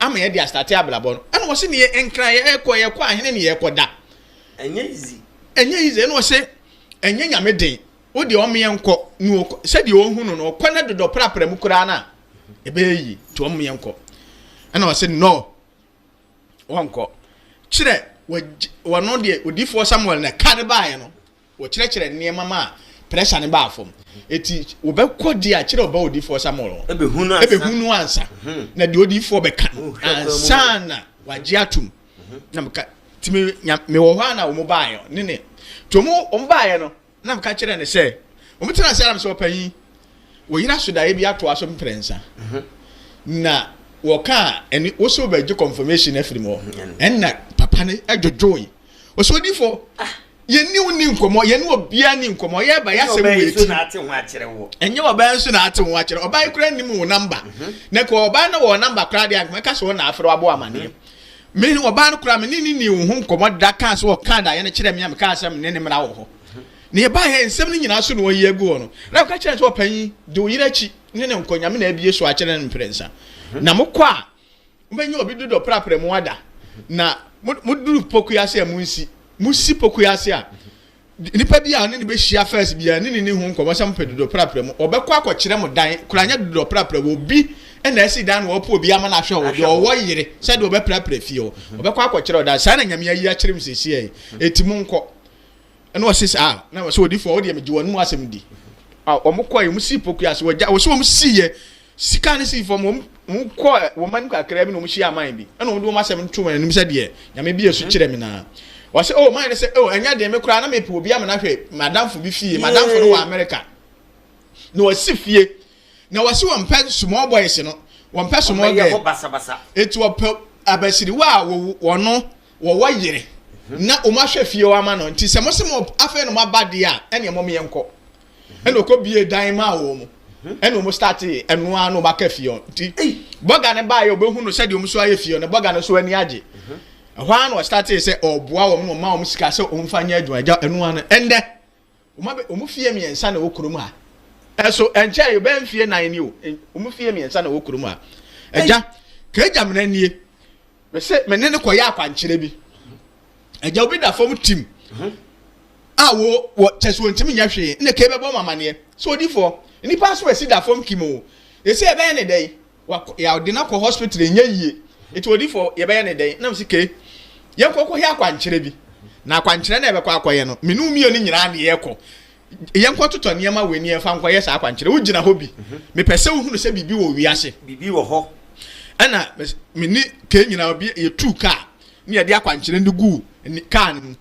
ama yɛde astate abrabɔ no. Ɛna ɔse ne yɛ Nkran yɛkɔ yɛkɔ ahene ne yɛkɔ da. Ɛnyɛ easy. Ɛnyɛ easy. Ɛna ɔse ɛnyɛ Nyame den. Wo deɛ ɔmo yɛnkɔ na ɔkɔ sɛdeɛ ɔhu no no ɔkɔ na dodɔ prapra mu koraa no a ɛbɛyɛ yie. Nti ɔmo yɛnkɔ. Ɛna ɔse no. Wɔnkɔ. Kyerɛ, wɔno deɛ odiyifoɔ Samuel na ɛka no baeɛ no, wɔkyerɛkyerɛ nneɛma ma pressure no baa fam. Eti wɔbɛkɔ deɛ a kyerɛ ɔba odiyifoɔ Samuel hɔ. Ɛbɛhu no ansa. Ɛbɛhu no ansa. Mhm. Na deɛ odiyifoɔ bɛka no ansa na wagye atum. Mhm. Na meka, ti me, mewɔ hɔ a na wɔn baeɛ ne ne. Ti wɔn wɔn baeɛ no, Na meka kyerɛɛ no sɛ, Wɔtena ase ara sɛ ɔpanyin, wo yere aso daeɛ bi atoa so mprɛnsa. Na wɔka a, ɛne wo sɛ wobɛgye confirmation afiri mu hɔ. Ɛnna papa no dwodwoe. Ɔsɛ odifo, yɛne wo ni nkɔmmɔ, yɛne obiara ni nkɔmmɔ, yɛba yɛasɛm wɔ yɛti. Ɛnyɛ ɔbaa nso na ate ho akyerɛ. Ɔbaa yi koraa nnim wo namba. Na ka ɔbaa no wɔ namba koraa deɛ, anka mɛka sɛ ɔna afrɛ wabɔ amaneɛ. Me ɔbaa no koraa me ne no nii wo ho nkɔmmɔ da kaa sɛ ɔkaa daeɛ no kyerɛɛ me a mekaa sɛ me ne ne mmra wɔ hɔ. Na yɛbaeɛ nsɛm no nyinaa so na ɔyi agu hɔ no. Na ɔka kyerɛɛ sɛ ɔpanyin de wo yere akyi ne ne nkɔ Nyame na abie so akyerɛ no mprɛnsa. Na mokɔ a mobɛnya obi dodɔ prapra mu ada. Na moduru pokua ase a monsi. Mosi pokua ase a Nipa bi a ɔne no bɛhyia first biara ne ne ni ho nkɔmmɔ sɛ mopɛ dodɔ prapra mu. Ɔbɛkɔ akɔkyerɛ mo dan, koraa nyɛ dodɔ prapra, obi na asi dan na ɔpɛ obi ama no ahwɛ hɔ, deɛ ɔwɔ yere sɛdeɛ ɔbɛprapra fie hɔ. Ɔbɛkɔ akɔkyerɛ ɔdan. Saa na Nyame ayi akyerɛ me seesei yi. Enti monkɔ. Ɛna ɔse saa. Na ɔse odifoɔ, wo deɛ megye w'anom asɛm di. Wɔn kɔe, wɔn sii pokua ase, wɔgya, wɔse wɔn siiɛ Sika no sii fam, wɔn kɔɔ wɔn anim kakraa bi na wɔn hyiaa man bi, ɛna wɔn de wɔn asɛm no too wɔn anim sɛ deɛ Nyame bue so kyerɛ me naa. Wɔse oh man no sɛ oh ɛnyɛ den, me koraa na mepɛ obi ama no ahwɛ m'adamfo bi fie, m'adamfo no wɔ America na wasi fie, na wɔse wɔmpɛ small boys no, wɔmpɛ small girl, eti wɔpɛ abasiriwa a wɔno wɔwɔ yere na wɔn ahwɛ fie hɔ ama no, nti sɛ mo se mo afei na mo aba deɛ a ɛneɛ mom yɛnkɔ. Ɛna ɔkɔ bie dan maa wɔn mu ɛna wɔn start ɛno ara na wɔn aka fie hɔ nti bɔga no baayɛ ɔbɛhu no sɛdeɛ wɔn so ayɛ fie hɔ no bɔga no so ani agye ɛhɔ ara na ɔstart sɛ ɔboa wɔn na ɔma wɔn sika sɛ wɔn fa nyɛ adwuma agya ɛno ara no ɛndɛ wɔn abɛ wɔn fie mmiɛnsa na ɛwɔ kurom ha ɛso ɛnkyɛn yɛ bɛn fie nan ni o wɔn fie mmiɛnsa na ɛwɔ kurom ha ɛgya kɛgya mena nie mese me ne no kɔyɛ akwankyerɛ bi Agya obi da fam tim a wo wɔ kyɛ sɛ wɔntumi nyɛ hwee na kei bɛbɔ mo amaneɛ sɛ odifoɔ nnipa nso asi da fam kim o ɛsɛ yɛbɛyɛ ne dɛn yɛde no akɔ hospital ɛnyɛ yie ɛti odifoɔ yɛbɛyɛ ne dɛn na msi kei yɛnkɔ kɔhwɛ akwankyerɛ bi na akwankyerɛ na yɛbɛkɔ akɔyɛ no mene mmienu nyinaa ne yɛkɔ yɛnkɔ totɔ nneɛma wɔ ani yɛmfa nkɔyɛ saa akwankyerɛ wogyina hɔ bi mepɛ sɛ wohunu sɛ biribi wɔ wiase biribi wɔ hɔ ɛna mene kei nyinaa bi yɛtuu kaa ne yɛde akwankyerɛ no guu kaa no mu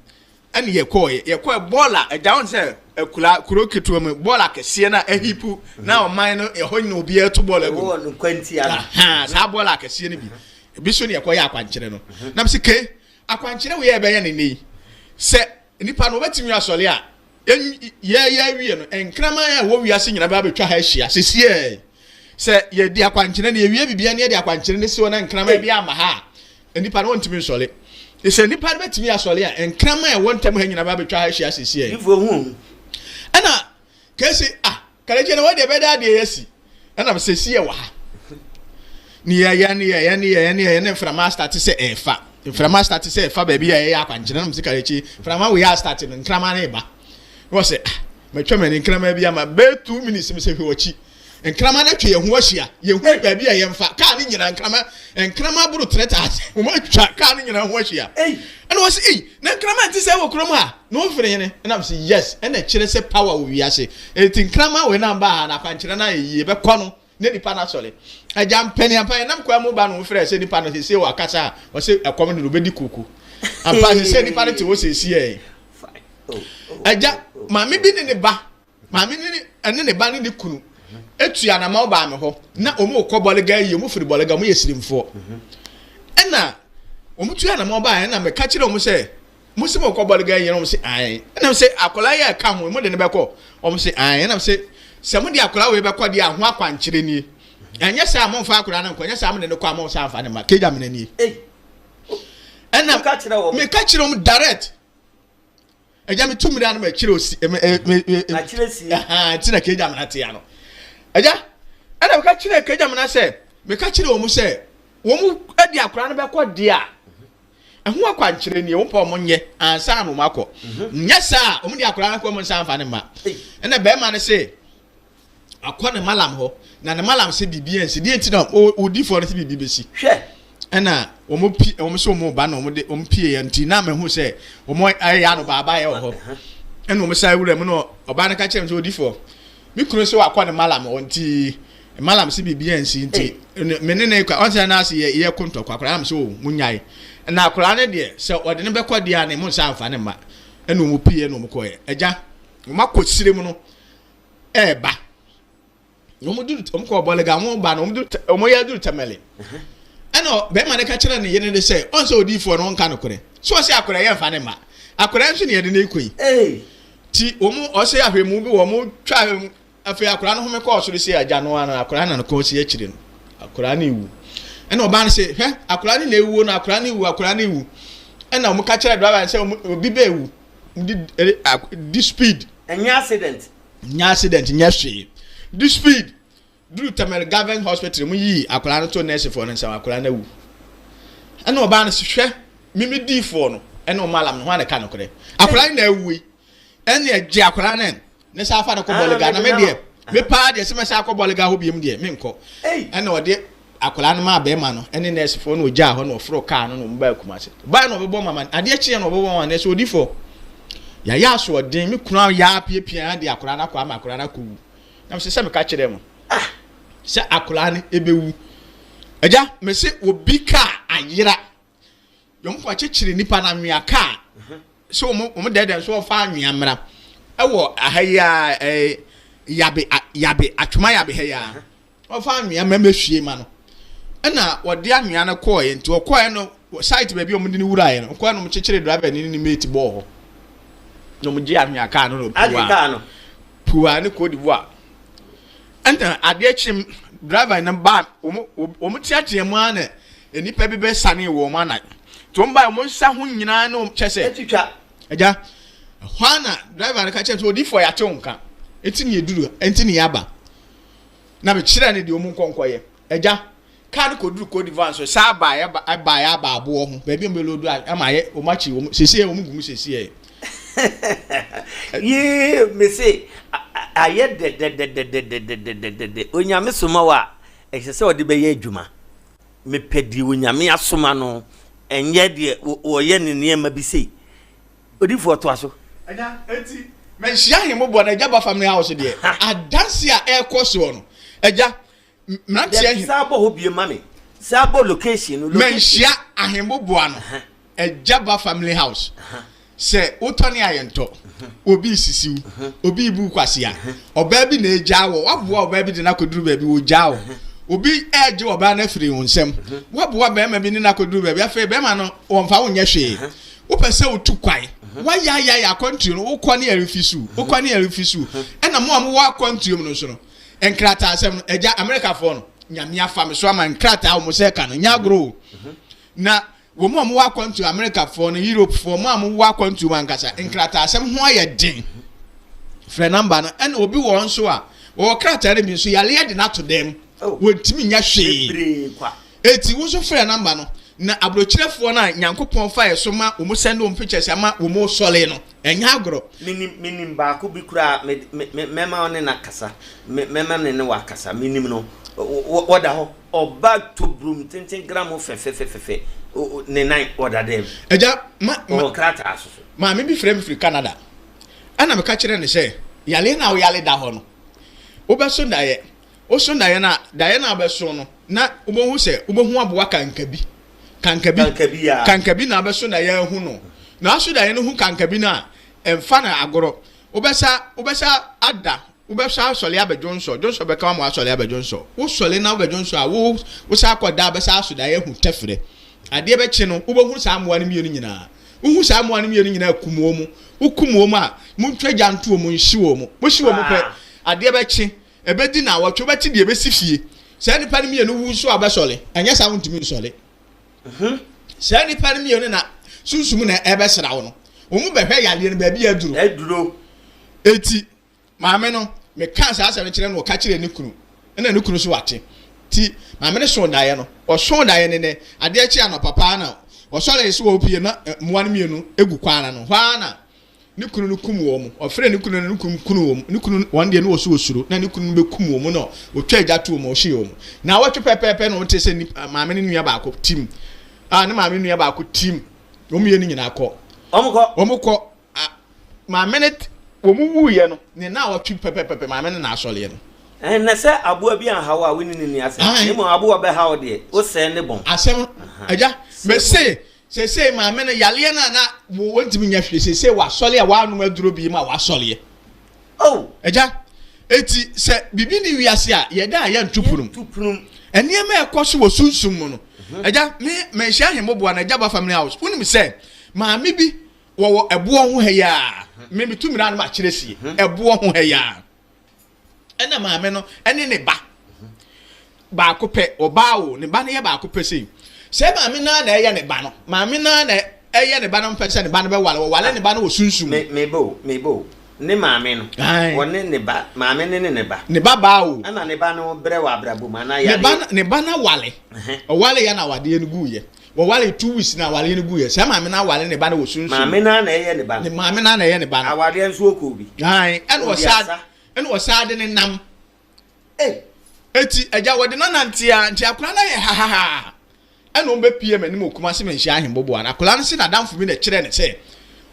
ɛne yɛkɔɔyɛ yɛkɔɛ bɔɔla agya wɔn sɛ akura kuro ketewa mu bɔɔla kɛseɛ no a ahipu na ɔman no ɛhɔ nyina obiara to bɔɔla gu saa bɔɔla akɛseɛ no bi ebi so ne yɛkɔyɛ akwankyerɛ no na mese ke akwankyerɛ wei a ɛbɛyɛ ne nne yi sɛ nipa no wɔbɛtumi asɔre a Yɛreyɛ awie no, nkraman a ɛwɔ wiase nyinaa bɛba abɛtwa ha ahyia. Sesiei, sɛ yɛde akwankyerɛ no, yɛwie biribiara na yɛde akwankyerɛ no si hɔ na nkraman bi amma ha a, nnipa no wɔntumi nsɔre. Sɛ nnipa no bɛtumi asɔre a, nkraman a ɛwɔ ntam ha nyinaa bɛba abɛtwa ha ahyia sesiei. Ɛna kɛse, ah, Karekye na wɔde ɛbɛda adeɛ yɛ asi. Ɛna sɛ si yɛ wɔ ha. Ne yɛyɛ ne yɛyɛ ne yɛyɛ ne yɛyɛ ne mframa astate sɛ ɛɛfa. Mframa astate sɛ ɛfa baabi a yɛyɛ akwankyerɛ na mese karekye mframa wei astate no nkrama ne ba. Na wɔsɛ ah matwa m'ani nkrama bi ama bɛyɛ 2 minutes mesɛ hwɛ w'akyi. Nkraman no atwa yɛn ho ahyia. Yɛnhunu baabi a yɛmfa. Kaa no nyinaa, nkraman, nkraman boro 3,000. Wɔatwa kaa no nyinaa ho ahyia. Ɛna wɔse, ei, na nkraman nte sɛɛ wɔ kurom ha? Na wɔmfiri hene? Ɛna mese, yes. Ɛna ɛkyerɛ sɛ power wɔ wiase. Enti nkraman wei na mbaa ha no, akwankyerɛ no ayɛ yie. Bɛkɔ no, na nipa no asɔre. Agya mpɛn ampa yɛnam kwan mu ba no wofrɛ sɛ nipa no seesei wakasa a, ɔse ɛkɔm de no ɔbɛdi koko. Ampa seesei nipa no te hɔ seesei. Agya, maame bi ne ne ba Maame no ne ne ne ba ne ne kunu etu anamɔn baa me hɔ na wɔn rekɔ bɔlega yie wɔn firi bɔlega wɔn yɛ sirimfoɔ ɛna wɔn tu anamɔn baa ɛna meka kyerɛ wɔn sɛ mo sɛ mo kɔ bɔlega yie na wɔn sɛ ae ɛna sɛ akwadaa yi a ɛka ho mo de ne bɛkɔ wɔn sɛ ae ɛna sɛ sɛ mo de akwadaa wei bɛkɔ deɛ a ho akwankyerɛ nie ɛnyɛ sɛ a mo nfa akwadaa no nkɔ ɛnyɛ sɛ a mo de ne kɔ a mo nsa nfa ne ma kegya mena nie ɛna meka kyerɛ wɔn direct. Agya me tu mmira no ma kyerɛ osi me me me akyerɛ sie nti na kegya mena tea no agya ɛna meka kyerɛ kegya mena sɛ meka kyerɛ wɔn sɛ wɔn de akora no bɛkɔ deɛ a ɛho akwankyerɛ nie wɔn pɛ wɔn nyɛ ansa na wɔn akɔ mhm. nyɛ saa wɔn de akora no kɔ wɔn nsa nfa ne ma ɛna bɛrima no se Akɔ ne malam hɔ, na ne malam se biribi ansi. Deɛ nti na odiifoɔ no se biribi bɛsi. Hwɛ! Ɛna wɔn pi wɔn sɛ wɔn ba na wɔn de wɔn pie yɛ nti na mehu sɛ wɔn ayɛ ano baaba yɛ wɔ hɔ. Ɛna wɔn san wura mu na ɔbaa no ka kyerɛ me sɛ odiifoɔ, me kunu sɛ wakɔ ne malam hɔ nti malam se biribi ansi nti me ne ne kɔ ɔnsɛ na ase yɛ yɛ ko ntɔkwa akwadaa na me sɛ o mo nyae. Na akwadaa no deɛ sɛ ɔde ne bɛkɔ deɛ a ne mo nsa nfa ne mma. Ɛna wɔn pie na wɔn kɔɛ. Agya wɔn akɔ sire mu no. ɛɛba na wɔn duru wɔn kɔ bɔlega wɔn ba na wɔn duru wɔn yɛ duru tɛmɛle ɛna bɛrima no ka kyerɛ ne yere ne sɛ ɔn sɛ odiifoɔ no ɔnka nokorɛ so ɔsɛ akora yɛ nfa ne ma akora nso ne yɛde ne kɔ yi ti wɔn ɔsɛ ahwɛmu bi wɔn twa ahwɛmu afei akora no home kɔɔ soro sɛ agya no ano akora na no kɔn si akyire no akora no ewu ɛna ɔbaa no sɛ hwɛ akora no na ewuo no akora no ewu akora no ewu ɛna wɔn ka kyerɛ driver sɛ obi bɛ ewu di di speed. Ɛnyɛ accident. Nyɛ accident nyɛ hwee. Di speed duru Tamale Government Hospital mu yii akwadaa no to nursefoɔ no nsam akwadaa no awu. Ɛna ɔbaa no hwɛ mimi diifoɔ no ɛna ɔmo alam no ho a na ɛka nokorɛ. Akwadaa no na awu yi ɛna ɛgye akwadaa no ne saa afa no kɔ bɔlega na me deɛ me paa deɛ sɛ mɛsa akɔ bɔlega hɔ biom deɛ menkɔ. Ɛna ɔde Akwadaa no maa barima no ne nɛɛsefoɔ na ɔgyaa hɔ na ɔforoo kaa no na wɔn baa Kumasi. Ɔbaeɛ na ɔbɛbɔ mama adeɛ kyeeɛ na ɔbɛbɔ mama nɛɛse odifoɔ. Yɛayɛ asoɔden me kunu ayɛ apiapia de akwadaa no akɔ ama akwadaa no akɔwu. Na mesɛ sɛ meka kyerɛ mo ah sɛ akwadaa no ɛbɛwu. Agya mese obi kaa ayera. Wɔn kɔ akyekyere nipa no anwea kaa sɛ wɔn wɔn dɛdɛ nso wɔfa anwea mmra ɛwɔ aha yi a ɛɛ yabe yabe atwoma yabe ha yi a wɔfa anwea mmra mɛhwie ma no ɛna wɔde anwea no kɔɔɛ nti wɔkɔɔɛ no site baabi a wɔn de no wuraeɛ no wɔkɔɔɛ no wɔn kyekyere driver ne ne mate bɔɔ hɔ na wɔn gye anwea kaa no na puwa puwa ne Cote d'Ivoire. Ɛna adeɛ kye driver no ba wɔn wɔn teatea mu ara na nnipa bi bɛ sane wɔn anan nti wɔn ba wɔn nsa ho nyinaa ne wɔn kyɛ sɛ atwitwa agya ɛhɔ ara na driver no ka kyerɛ sɛ odiifoɔ yɛate wo nka eti ne yɛduru enti ne yɛaba na mekyerɛ ne deɛ wɔn nkɔnkɔyɛ agya Kaa no kɔduru Côte d'Ivoire nso, saa baeɛ baeɛ aba aboɔ ho, baabi a wɔbɛloodu a ama ayɛ wɔn akyi wɔn seesei wɔn gu mu seesei. Yee mese ayɛ dɛdɛdɛdɛdɛdɛdɛdɛdɛ Onyame soma wo a ɛsɛ sɛ ɔde bɛyɛ adwuma mepɛ deɛ Onyame asoma no ɛnyɛ deɛ wɔyɛ ne nneɛma bi sei odifoɔ toa so. Agya, enti manhyia ahemmobɔ no agya ba family house deɛ adanse a ɛrekɔ soɔ no agya Mmeranteɛ Dabi, san bɔ hɔ bio ma me. San bɔ location no. Location. Manhyia ahemboboa no. Agyaba family house. Sɛ wotɔ ne a yɛntɔ. Obi resisi wo. Obi rebu wo kwasea. Ɔbaa bi na egyaa wɔ. Waboa ɔbaa bi de no akɔduru baabi, wɔgyaa wo. Obi regye ɔbaa no afiri wo nsam. Waboa barima bi ne no akɔduru baabi, afei barima no wɔmfa wo nyɛ hwee. Wopɛ sɛ wotu kwan. Woayaayaaya akwantuo no, wokɔ ne yɛrefi so, wokɔ ne yɛrefi so. Ɛna mo a mowɔ akwantuo mu no nso no, Nkrataasɛm no, agya, Amerikafoɔ no, Nyame afa me so ama nkrataa a wɔn sɛ ka no, nyɛ agorɔ o. Na wɔn a wɔwɔ akwantuo, Amerikafoɔ no, Europefoɔ, mo a mowɔ akwantuo mu ankasa, nkrataasɛm ho ayɛ den. Frɛ namba no. Ɛna obi wɔ hɔ nso a, wɔwɔ krataa no bi nso, yareɛ de no ato dan mu. Oh. Wɔntumi nyɛ hwee. Eti wo nso frɛ namba no. Na aburokyerɛfoɔ no a Nyankopɔn fa yɛ so ma wɔn sɛnde wɔn pictures ama wɔn sɔre no, Ɛnyɛ agorɔ. Menim, menim baako bi koraa, me, me, me, mɛma wo ne no akasa. Me, mɛma me ne wo akasa. Menim no. Wɔ, wɔda hɔ. Ɔba tobrom tenten gram fɛfɛfɛfɛfɛ. O, o, ne nan, ɔda dɛm. Agya, ma, ma. Ɔwɔ krataa so so. Maame bi frɛ me firi Canada. Ɛna meka kyerɛɛ no sɛ, yareɛ no a woyare da hɔ no, wobɛso daeɛ. Woso daeɛ no a, daeɛ no a wobɛso no, na wobɛhu sɛ wobɛhu aboa kankabi. Kankabi. Kankabi a. Kankabi na wobɛso daeɛ ahu no. Na woso daeɛ no hu kankabi no a, ɛmfa no agorɔ. Wobɛsa, wobɛsa ada, wobɛsa asɔre abɛdwonsɔ, dwonsɔ bɛka wo ama woasɔre abɛdwonsɔ. Wosɔre na wobɛdwonsɔ a, wo, wosan akɔda a, wobɛsa aso daeɛ ahu tɛfrɛ. Adeɛ bɛkye no, wobɛhu saa mmoa no mmienu nyinaa. Wohu saa mmoa no mmienu nyinaa a, kum wɔn. Wokum wɔn a, montwa gya nto wɔn, nhye wɔn. Mohye wɔn pɛ, adeɛ bɛkye, ɛbɛdi nnawɔtwe, wobɛte deɛ ɛbɛsi fie. Saa nnipa no mmienu wu nso a, wobɛsɔre. Anyɛ saa a, wontumi nsɔre. Saa nnipa no mmienu na sunsum na ɛbɛsra wo no. Wɔn bɛhwɛ yadeɛ no baabi a aduro. Aduro. Eti maame no, mekaa saa asɛm no kyerɛ no, ɔka kyerɛɛ ne kunu. Ɛna ne kunu nso wate. Ti maame no soo daeɛ no, ɔsoo daeɛ no nɛ, adeɛ kye anɔpa paa na ɔsɔree sɛ ɔrepue na mmoa no mmienu gu kwan ano. Hɔ ara na ne kunu no kum wɔn. Ɔfrɛɛ ne kunu no, ne kunu kunu wɔn. Ne kunu wɔn deɛ na ɔso ɔsuro na ne kunu no bɛkum wɔn na ɔtwa agya to wɔn, ɔhyee wɔn. Naawɔtwe pɛpɛɛpɛ na ɔte sɛ nipa maame no nua baako tim. A ne maame nua baako tim. Wɔn mmienu nyinaa kɔ. Wɔn kɔ. Wɔn kɔ. A maame no wɔn wuiɛ no, ne naawɔtwe pɛpɛɛpɛ maame no na asɔreɛ no. Ɛn, na sɛ aboa bi anha wo a, wo ne no nni asɛm, na mmom aboa bɛha wo deɛ, wosɛe ne bɔn. Asɛm, agya, mese Seesei maame no yareɛ no a na wɔntumi nyɛ hwee seesei wasɔre a wanom aduro bi ma wasɔreɛ. Oh! Agya, eti sɛ biribi ni wiase a yɛda a yɛnto punum. Nneɛma a ɛkɔ so wɔ sunsum mu no. Mhm. Agya, me manhyia ahemmoboa na agya ba family house. Wonim sɛ maame bi wɔwɔ ɛboɔ ho ha yi a, mhm. me metu mmira no makyerɛ sie. Mhm. Ɛboɔ ho ha yi a. Ɛna maame no ne ne ba baako pɛ, ɔbaa o, ne ba no yɛ baako pɛ sei. Sɛ maame no ara na ɛyɛ ne ba no, maame no ara na ɛyɛ ne ba no mpɛ sɛ ne ba no bɛwale, wɔwale ne ba no wɔ sunsum mu. Me, me ba o, me ba o, ne maame no, wɔne ne ba, maame no ne ne ba. Ne ba baa o. Ɛna ne ba no brɛ wɔ abrabɔ mu anaa yareɛ. Ne ba no, ne ba no awale, ɔwale yɛ na awadeɛ no guiɛ. Wɔwaree 2 weeks na awareɛ no guiɛ. Saa maame no aware ne ba no wɔ sunsum. Maame no ara na ɛyɛ ne ba no. Ne maame no ara na ɛyɛ ne ba no. Awareɛ nso ɔkɔɔ bi. Ae, ɛna ɔsaa ɛna ɔsaa de ne nam. Ei. Eti agya wɔde no anante a nti akwadaa no ayɛ hahaha. Ɛna wɔn bɛpie m'anim wɔ Kumasi Manhyia Ahemboboa no. Akwadaa no se n'adamfo bi na ɛkyerɛɛ no sɛ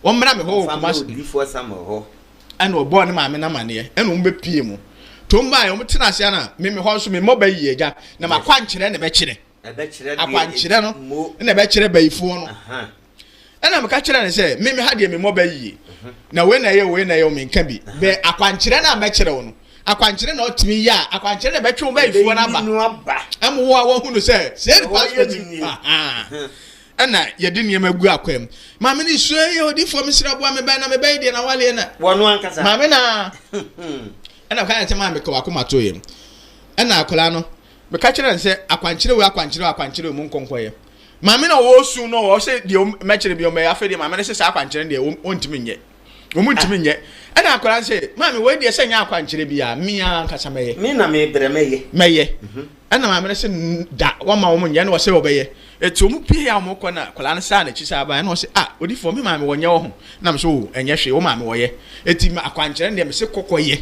wɔmmra me hɔ wɔ Ɔmfa mmra Kumasi. Odiyifoɔ Samuel hɔ. Ɛna ɔbɔɔ ne maame no amaneɛ. Ɛna wɔn bɛpie mu. Nti wɔn baeɛ wɔn tena ase ana me me hɔ nso me mmɔ bɛ yie agya na Yes. m'akwankyerɛ na ɛbɛkyerɛ. Ɛbɛkyerɛ deɛ Akwankyerɛ no mo. na ɛbɛkyerɛ bayifoɔ no. Ɛna meka kyerɛ no sɛ, me me ha deɛ memmɔ bɛ yie. Na wei na ɛyɛ wei na ɛyɛ menka bi. Bɛ akwankyerɛ no a mɛkyerɛ wo no, akwankyerɛ na ɔtumi yɛ a, akwankyerɛ na ɛbɛtwe wo bayifoɔ no aba. Ɛma wo a woahu no sɛ sɛ nipa so ɛna yɛde nneɛma gu akwan mu. Maame no sua yɛ odifoɔ mesrɛ boa me bɛn na mebɛyɛ deɛ na waleɛ na. Wɔno ankasa. Maame na ɛna meka kyerɛ sɛ maame ka wakoma to yam. Ɛna akwadaa no Meka kyerɛɛ no sɛ, Akwankyerɛ wei, akwankyerɛ wei, akwankyerɛ wei, monkɔ nkɔyɛ. Maame no a ɔresu no, ɔse deɛ mɛkyerɛ bi ɔmmɛyɛ. Afei deɛ maame no se saa akwankyerɛ no deɛ ɔntumi nyɛ. Wɔn ntumi nyɛ. Ɛna akwadaa no se, maame wei deɛ sɛ nyɛ akwankyerɛ biara, me ara ankasa mɛyɛ. Me na mebrɛ mɛyɛ. Mɛyɛ. Ɛna maame no se, da, wama wɔn nyɛ, ɛna ɔse ɔbɛyɛ. Eti wɔn pie a wɔn kɔ na akwadaa no saa n'akyi saa ba, ɛna ɔse, ah, odifoɔ, me maame wɔnyɛ wɔ ho. Ɛna me se, oh, ɛnyɛ hwee, wo maame wɔyɛ. Eti akwankyerɛ no deɛ mese kɔ kɔyɛ.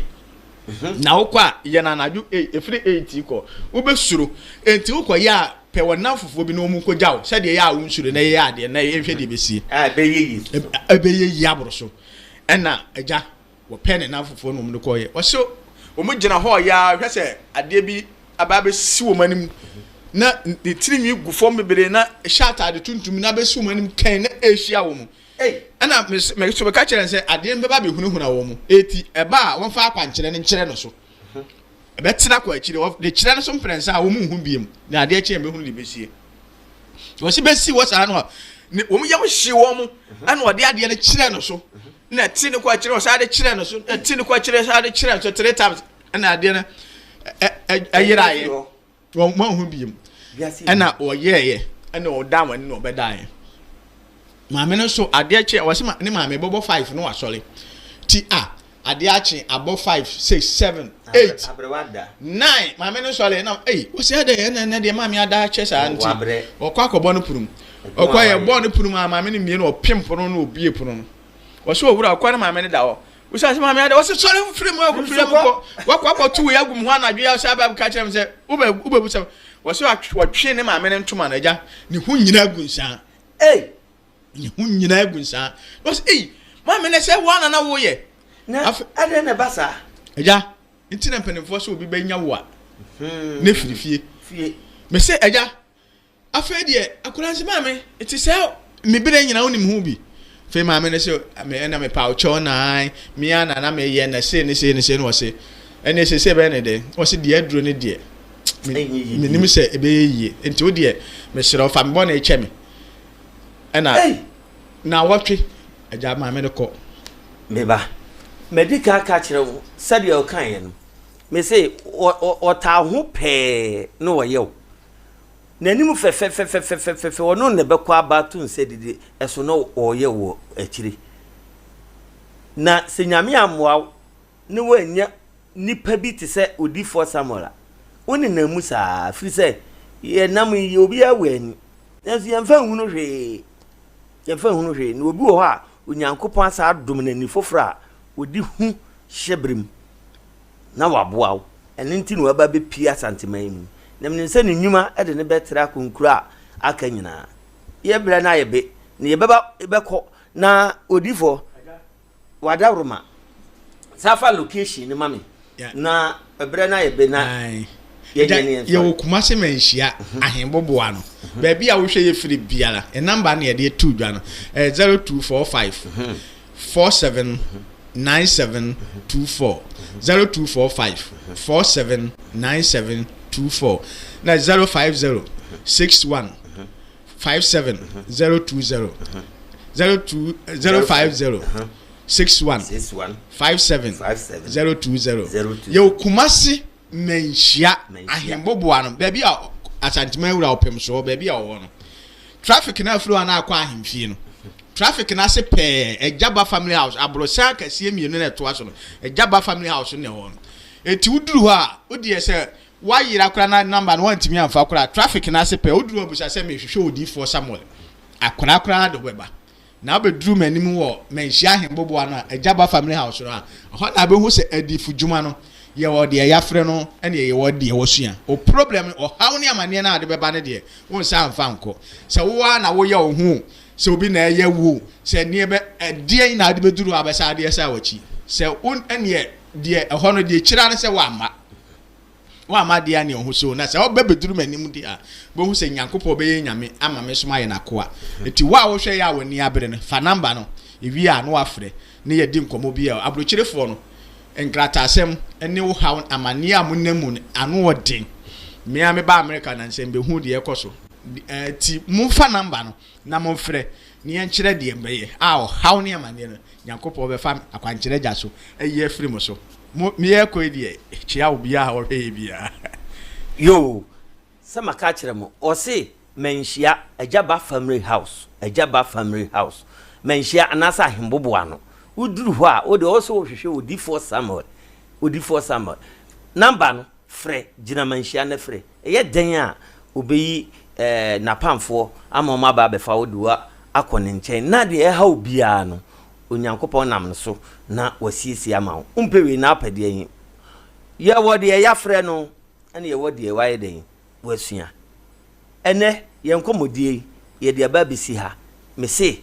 Na wokɔ a, yɛ no anadwo ei, ɛfiri 8 kɔ, wobɛsuro. Enti wokɔyɛ a, pɛ wɔn nnamfofoɔ bi na wɔn nkɔgya wo, sɛdeɛ ɛyɛ a wonsuro na yɛyɛ adeɛ na yɛnhwɛ deɛ ɛbɛsie. A ɛbɛyɛ yie nso so. Ɛbɛyɛ yie aboro so. Ɛna agya, wɔpɛ ne nnamfofoɔ na wɔn de kɔeɛ. Wɔse wɔn gyina hɔ yɛ ara hwɛ sɛ adeɛ bi aba abɛsi wɔn anim na ne tirinwi gu fam bebree na ɛhyɛ ataade tuntum na abɛsi wɔn anim kɛn na ɛrehyia wɔn. Ei! Ɛnna me nso meka kyerɛɛ no sɛ, Adeɛ no bɛba abɛhunahuna wɔn, enti ɛba a, wɔmfa akwankyerɛ no nkyerɛ no so. Ɛbɛtena kɔ akyire, wɔde kyerɛ no so mprɛnsa a, wɔnhu bio, na adeɛ kye a, ɛbɛhunu deɛ ɛbɛsie. Wɔsi bɛsi hɔ saa no a, ne wɔn yam hye wɔn, ɛnna wɔde adeɛ no kyerɛ no so, na ɛte no kɔ akyire, wɔsan de kyerɛ no so, ɛte no kɔ akyire, san de kyerɛ no so three times, ɛnna adeɛ no ɛyeraeɛ. Wɔn anhu biom. Ɛna wɔyɛɛyɛ, ɛna ɔdaa wɔn ani na ɔbɛdaeɛ. Maame no nso adeɛ kye wɔsi ma ne maame bɔbɔ 5 no wasɔre. Ti a adeɛ akye abɔ 5 6 7 8 9 maame no sɔre na ei wɔsi adɛ ɛna ɛna deɛ maame ada akyɛ saa nti ɔkɔ akɔbɔ no pono mu. Ɔkɔ yɛ bɔɔ no pono mu a maame no mie no ɔpem pono no obie pono no. Wɔsɛ owura ɔkɔ ne maame no da hɔ. Wosan sɛ maame ada wɔsɛ sɔre firi mu akɔ firi mu kɔ. Wakɔ akɔto wei agu mu hɔ anadwo yi sɛ aba ka kyerɛ me sɛ wobɛ wobɛbu sɛ wɔsɛ wɔtwe ne maame no ntoma no agya ne ho nyinaa gu nsaa. Ei! Ne ho nyinaa gu nsaa. Wɔsɛ ei maame no sɛ woa na na woyɛ. Na adɛn na ɛba saa? Agya nti na mpanimfoɔ sɛ obi bɛnya wo a ne firi fie. Fie. Mese agya Afei deɛ, akwadaa no se, Maame, ɛte sɛ me berɛ nyinaa wonim ho bi. Afei maame no se, Me ɛna mepa wo kyɛw na me ara na na meyɛ na sei ne sei ne sei. Na ɔse, Ɛnneɛ seesei ɛbɛyɛ ne dɛn? Ɔse, Deɛ aduro no deɛ, menim sɛ ɛbɛyɛ yie. Nti wo deɛ, mesrɛ wo, fa me bɔne kyɛ me. Ɛna naawɔtwe, agya maame no kɔ. Me ba, madi kan aka akyerɛ wo sɛdeɛ ɔkaeɛ no, mese ɔtaa ho pɛɛ na ɔyɛ wo. N'anim fɛfɛfɛfɛfɛfɛ, ɔno na ɛbɛkɔ aba ato nsa didi ɛso na ɔreyɛ wɔ akyire. Na sɛ Nyame ammoa wo na woannya nipa bi te sɛ odifoɔ Samuel a, wo nenam mu saa, firi sɛ yɛnam yi obiara wɔ ani, nanso yɛmfa nhunu hwee, yɛmfa nhunu hwee. Na obi wɔ hɔ a Onyankopɔn asa adom no ani foforɔ a ɔde hu hyɛberɛ mu. na waboa wo. Ɛno nti na waba abɛpue Asanteman yi mu. Na menim sɛ ne nnwuma de no bɛtra akɔ nkuro a aka nyinaa. Yɛ berɛ no ayɛ be, na yɛbɛba bɛkɔ na odiyifoɔ wadaworoma saa fa location no ma me na ɛberɛ no ayɛ be na yɛnyɛ ne yɛn sɔre. Yɛwɔ Kumase Manhyia Ahenboboa no. Baabi a wohwɛ yɛ firi biara, yɛn namba na yɛde ato dwa no. Ɛyɛ 0245 47 97 24 0245 47 97 24 na 050 61 57 020 02 050 61 57 020 yɛwɔ Kumasi Manhyia Ahemboboa no baabi a Asanteman wura ɔpem soɔ baabi a ɔwɔ no Traffic no afiri hɔ a na akɔ ahemfie no. Traffic no ase pɛɛ, Agyaba family house, aborosan akɛseɛ mmienu na ɛtoa so no, Agyaba family house no na ɛwɔ hɔ no. Enti woduru hɔ a, wodeɛ sɛ woayera koraa na number no woantumi amfa koraa a, traffic no ase pɛɛ, woduru hɔ a bisa sɛ mehwehwɛ odiyifoɔ Samuel. Akwadaa koraa de wobɛba. Na wobɛduru m'anim wɔ Manhyia Ahemboboa no a, Agyaba Family House no a, ɛhɔ na wobɛhu sɛ adiyifodwuma no, yɛwɔ deɛ yɛafrɛ no ɛne yɛwɔ deɛ wɔsua. Wo problem no, ɔhaw ne amaneɛ no a wode bɛba no deɛ, wonsan mfa nkɔ. Sɛ wo ara na woyɛ wo ho o, sɛ obi na ɛyɛ wo o, sɛ nneɛma ɛdeɛn na wode bɛduru hɔ a bɛsan de asan w'akyi. Sɛ wo ɛneɛ deɛ ɛhɔ no deɛ ɛkyiri ara ne sɛ woamma. Woamma adeɛ a ne ɔho so, na sɛ ɔbɛ bɛduru m'anim deɛ a, bɛhu sɛ Nyankopɔn bɛyɛ Nyame ama me nso mayɛ n'akoa. Nti wo a wohwɛ yɛ a w'ani abere no, fa number no, ewie a na wafrɛ ne yɛadi nkɔmmɔ bi a aburokyerefoɔ no, nkrataasɛm ne wo haw, amanneɛ a monam mu no, ano wɔ den. Me ara mebaa Amerika nansa yi mebɛhuu deɛ ɛrekɔ so. Nti momfa number no na momfrɛ na yɛnkyerɛ deɛ mobɛyɛ a ɔhaw ne amanneɛ no, Nyankopɔn bɛfa akwankyerɛ gya so ayi afiri mo so. Mo, me yɛrekɔ yi deɛ, kyea obiara a ɔhwɛ yɛ biara. Yoo, sɛ maka akyerɛ mo, ɔse manhyia Agya Ba Family House, Agya Ba Family House, manhyia anaasɛ Ahemboboa no. Woduru hɔ a, wo deɛ ɔwɔ sɛ wohwehwɛ Odiyifoɔ Samuel, Odiyifoɔ Samuel. Number no, frɛ, gyina manhyia na frɛ. Ɛyɛ dɛn a obeyi eh, n'apamfoɔ ama wɔn aba abɛfa wo de wo akɔ ne nkyɛn, na deɛ ɛha wo biara no, Onyankopɔn nam no so na wasiesie ama wo. Wompɛ wei na wopɛ deɛ he? Yɛwɔ deɛ yɛafrɛ no, ɛne yɛwɔ deɛ wayɛ dɛn? Wasua. Ɛnnɛ, yɛn nkɔmmɔdie yi, yɛde aba abɛsi ha. Mese,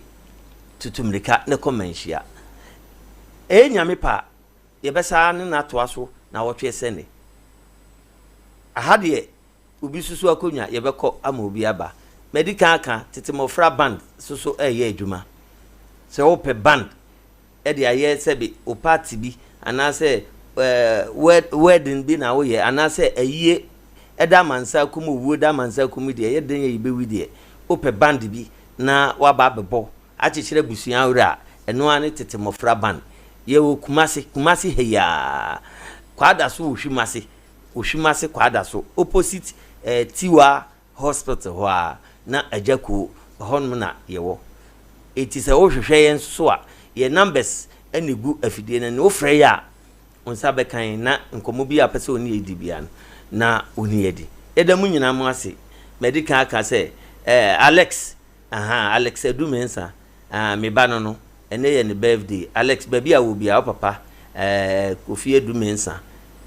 tutu mmirika na kɔ manhyia. Ɛyɛ Nyame pɛ a, yɛbɛsan ne no atoa so naawɔtwe sɛnne. Aha deɛ obi susu akonnwa yɛbɛkɔ ama obi aba. Madi kan aka tete mmɔfra band soso reyɛ adwuma. Sɛ wopɛ band de ayɛ sɛbe wo party bi anaasɛ wedding bi na woyɛ anaasɛ ayie ɛda amansa kum owuo da amansa kum deɛ ɛyɛ den yɛ yɛbɛwi deɛ wopɛ band bi na waba abɛbɔ akyekyere abusua werɛ a, ɛno ara ne tete mmɔfra band. Yɛwɔ Kumasi, Kumasi ha yi ara, Kwadaso Ohwimase, Ohwimase Kwadaso, opposite eh, Tiwa Hospital hɔ ara, na Agya Kuo, ɛhɔnom na yɛwɔ. Enti sɛ wohwehwɛ yɛn nso so a, yɛn numbers na ɛgu afidie no ani. Wofrɛ yɛn a, wo nsa bɛka yɛn na nkɔmmɔ bi a wopɛ sɛ wo ne yɛn di biara no, na wo ne yɛn adi. Yɛda mo nyinaa mo ase. Madi kan aka sɛ, eh, Alex, Ahaa Alex Adu Mensah, ah me ba no no. Ɛnɛ yɛ ne birthday. Alex, baabi a wɔ biara, wo papa eh, Kofi Adu Mensah,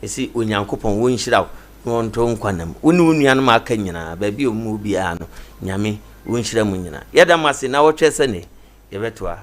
ɛsi Onyankopɔn wɔnhyira wo na wɔnto wo nkwa nna mu. Wo ne wo nuanom a aka nyinaa, baabi a wɔn wɔ biara no, Nyame wɔnhyira mo nyinaa. Yɛda mo ase, na wɔtwɛ sɛ ne yɛbɛtoa.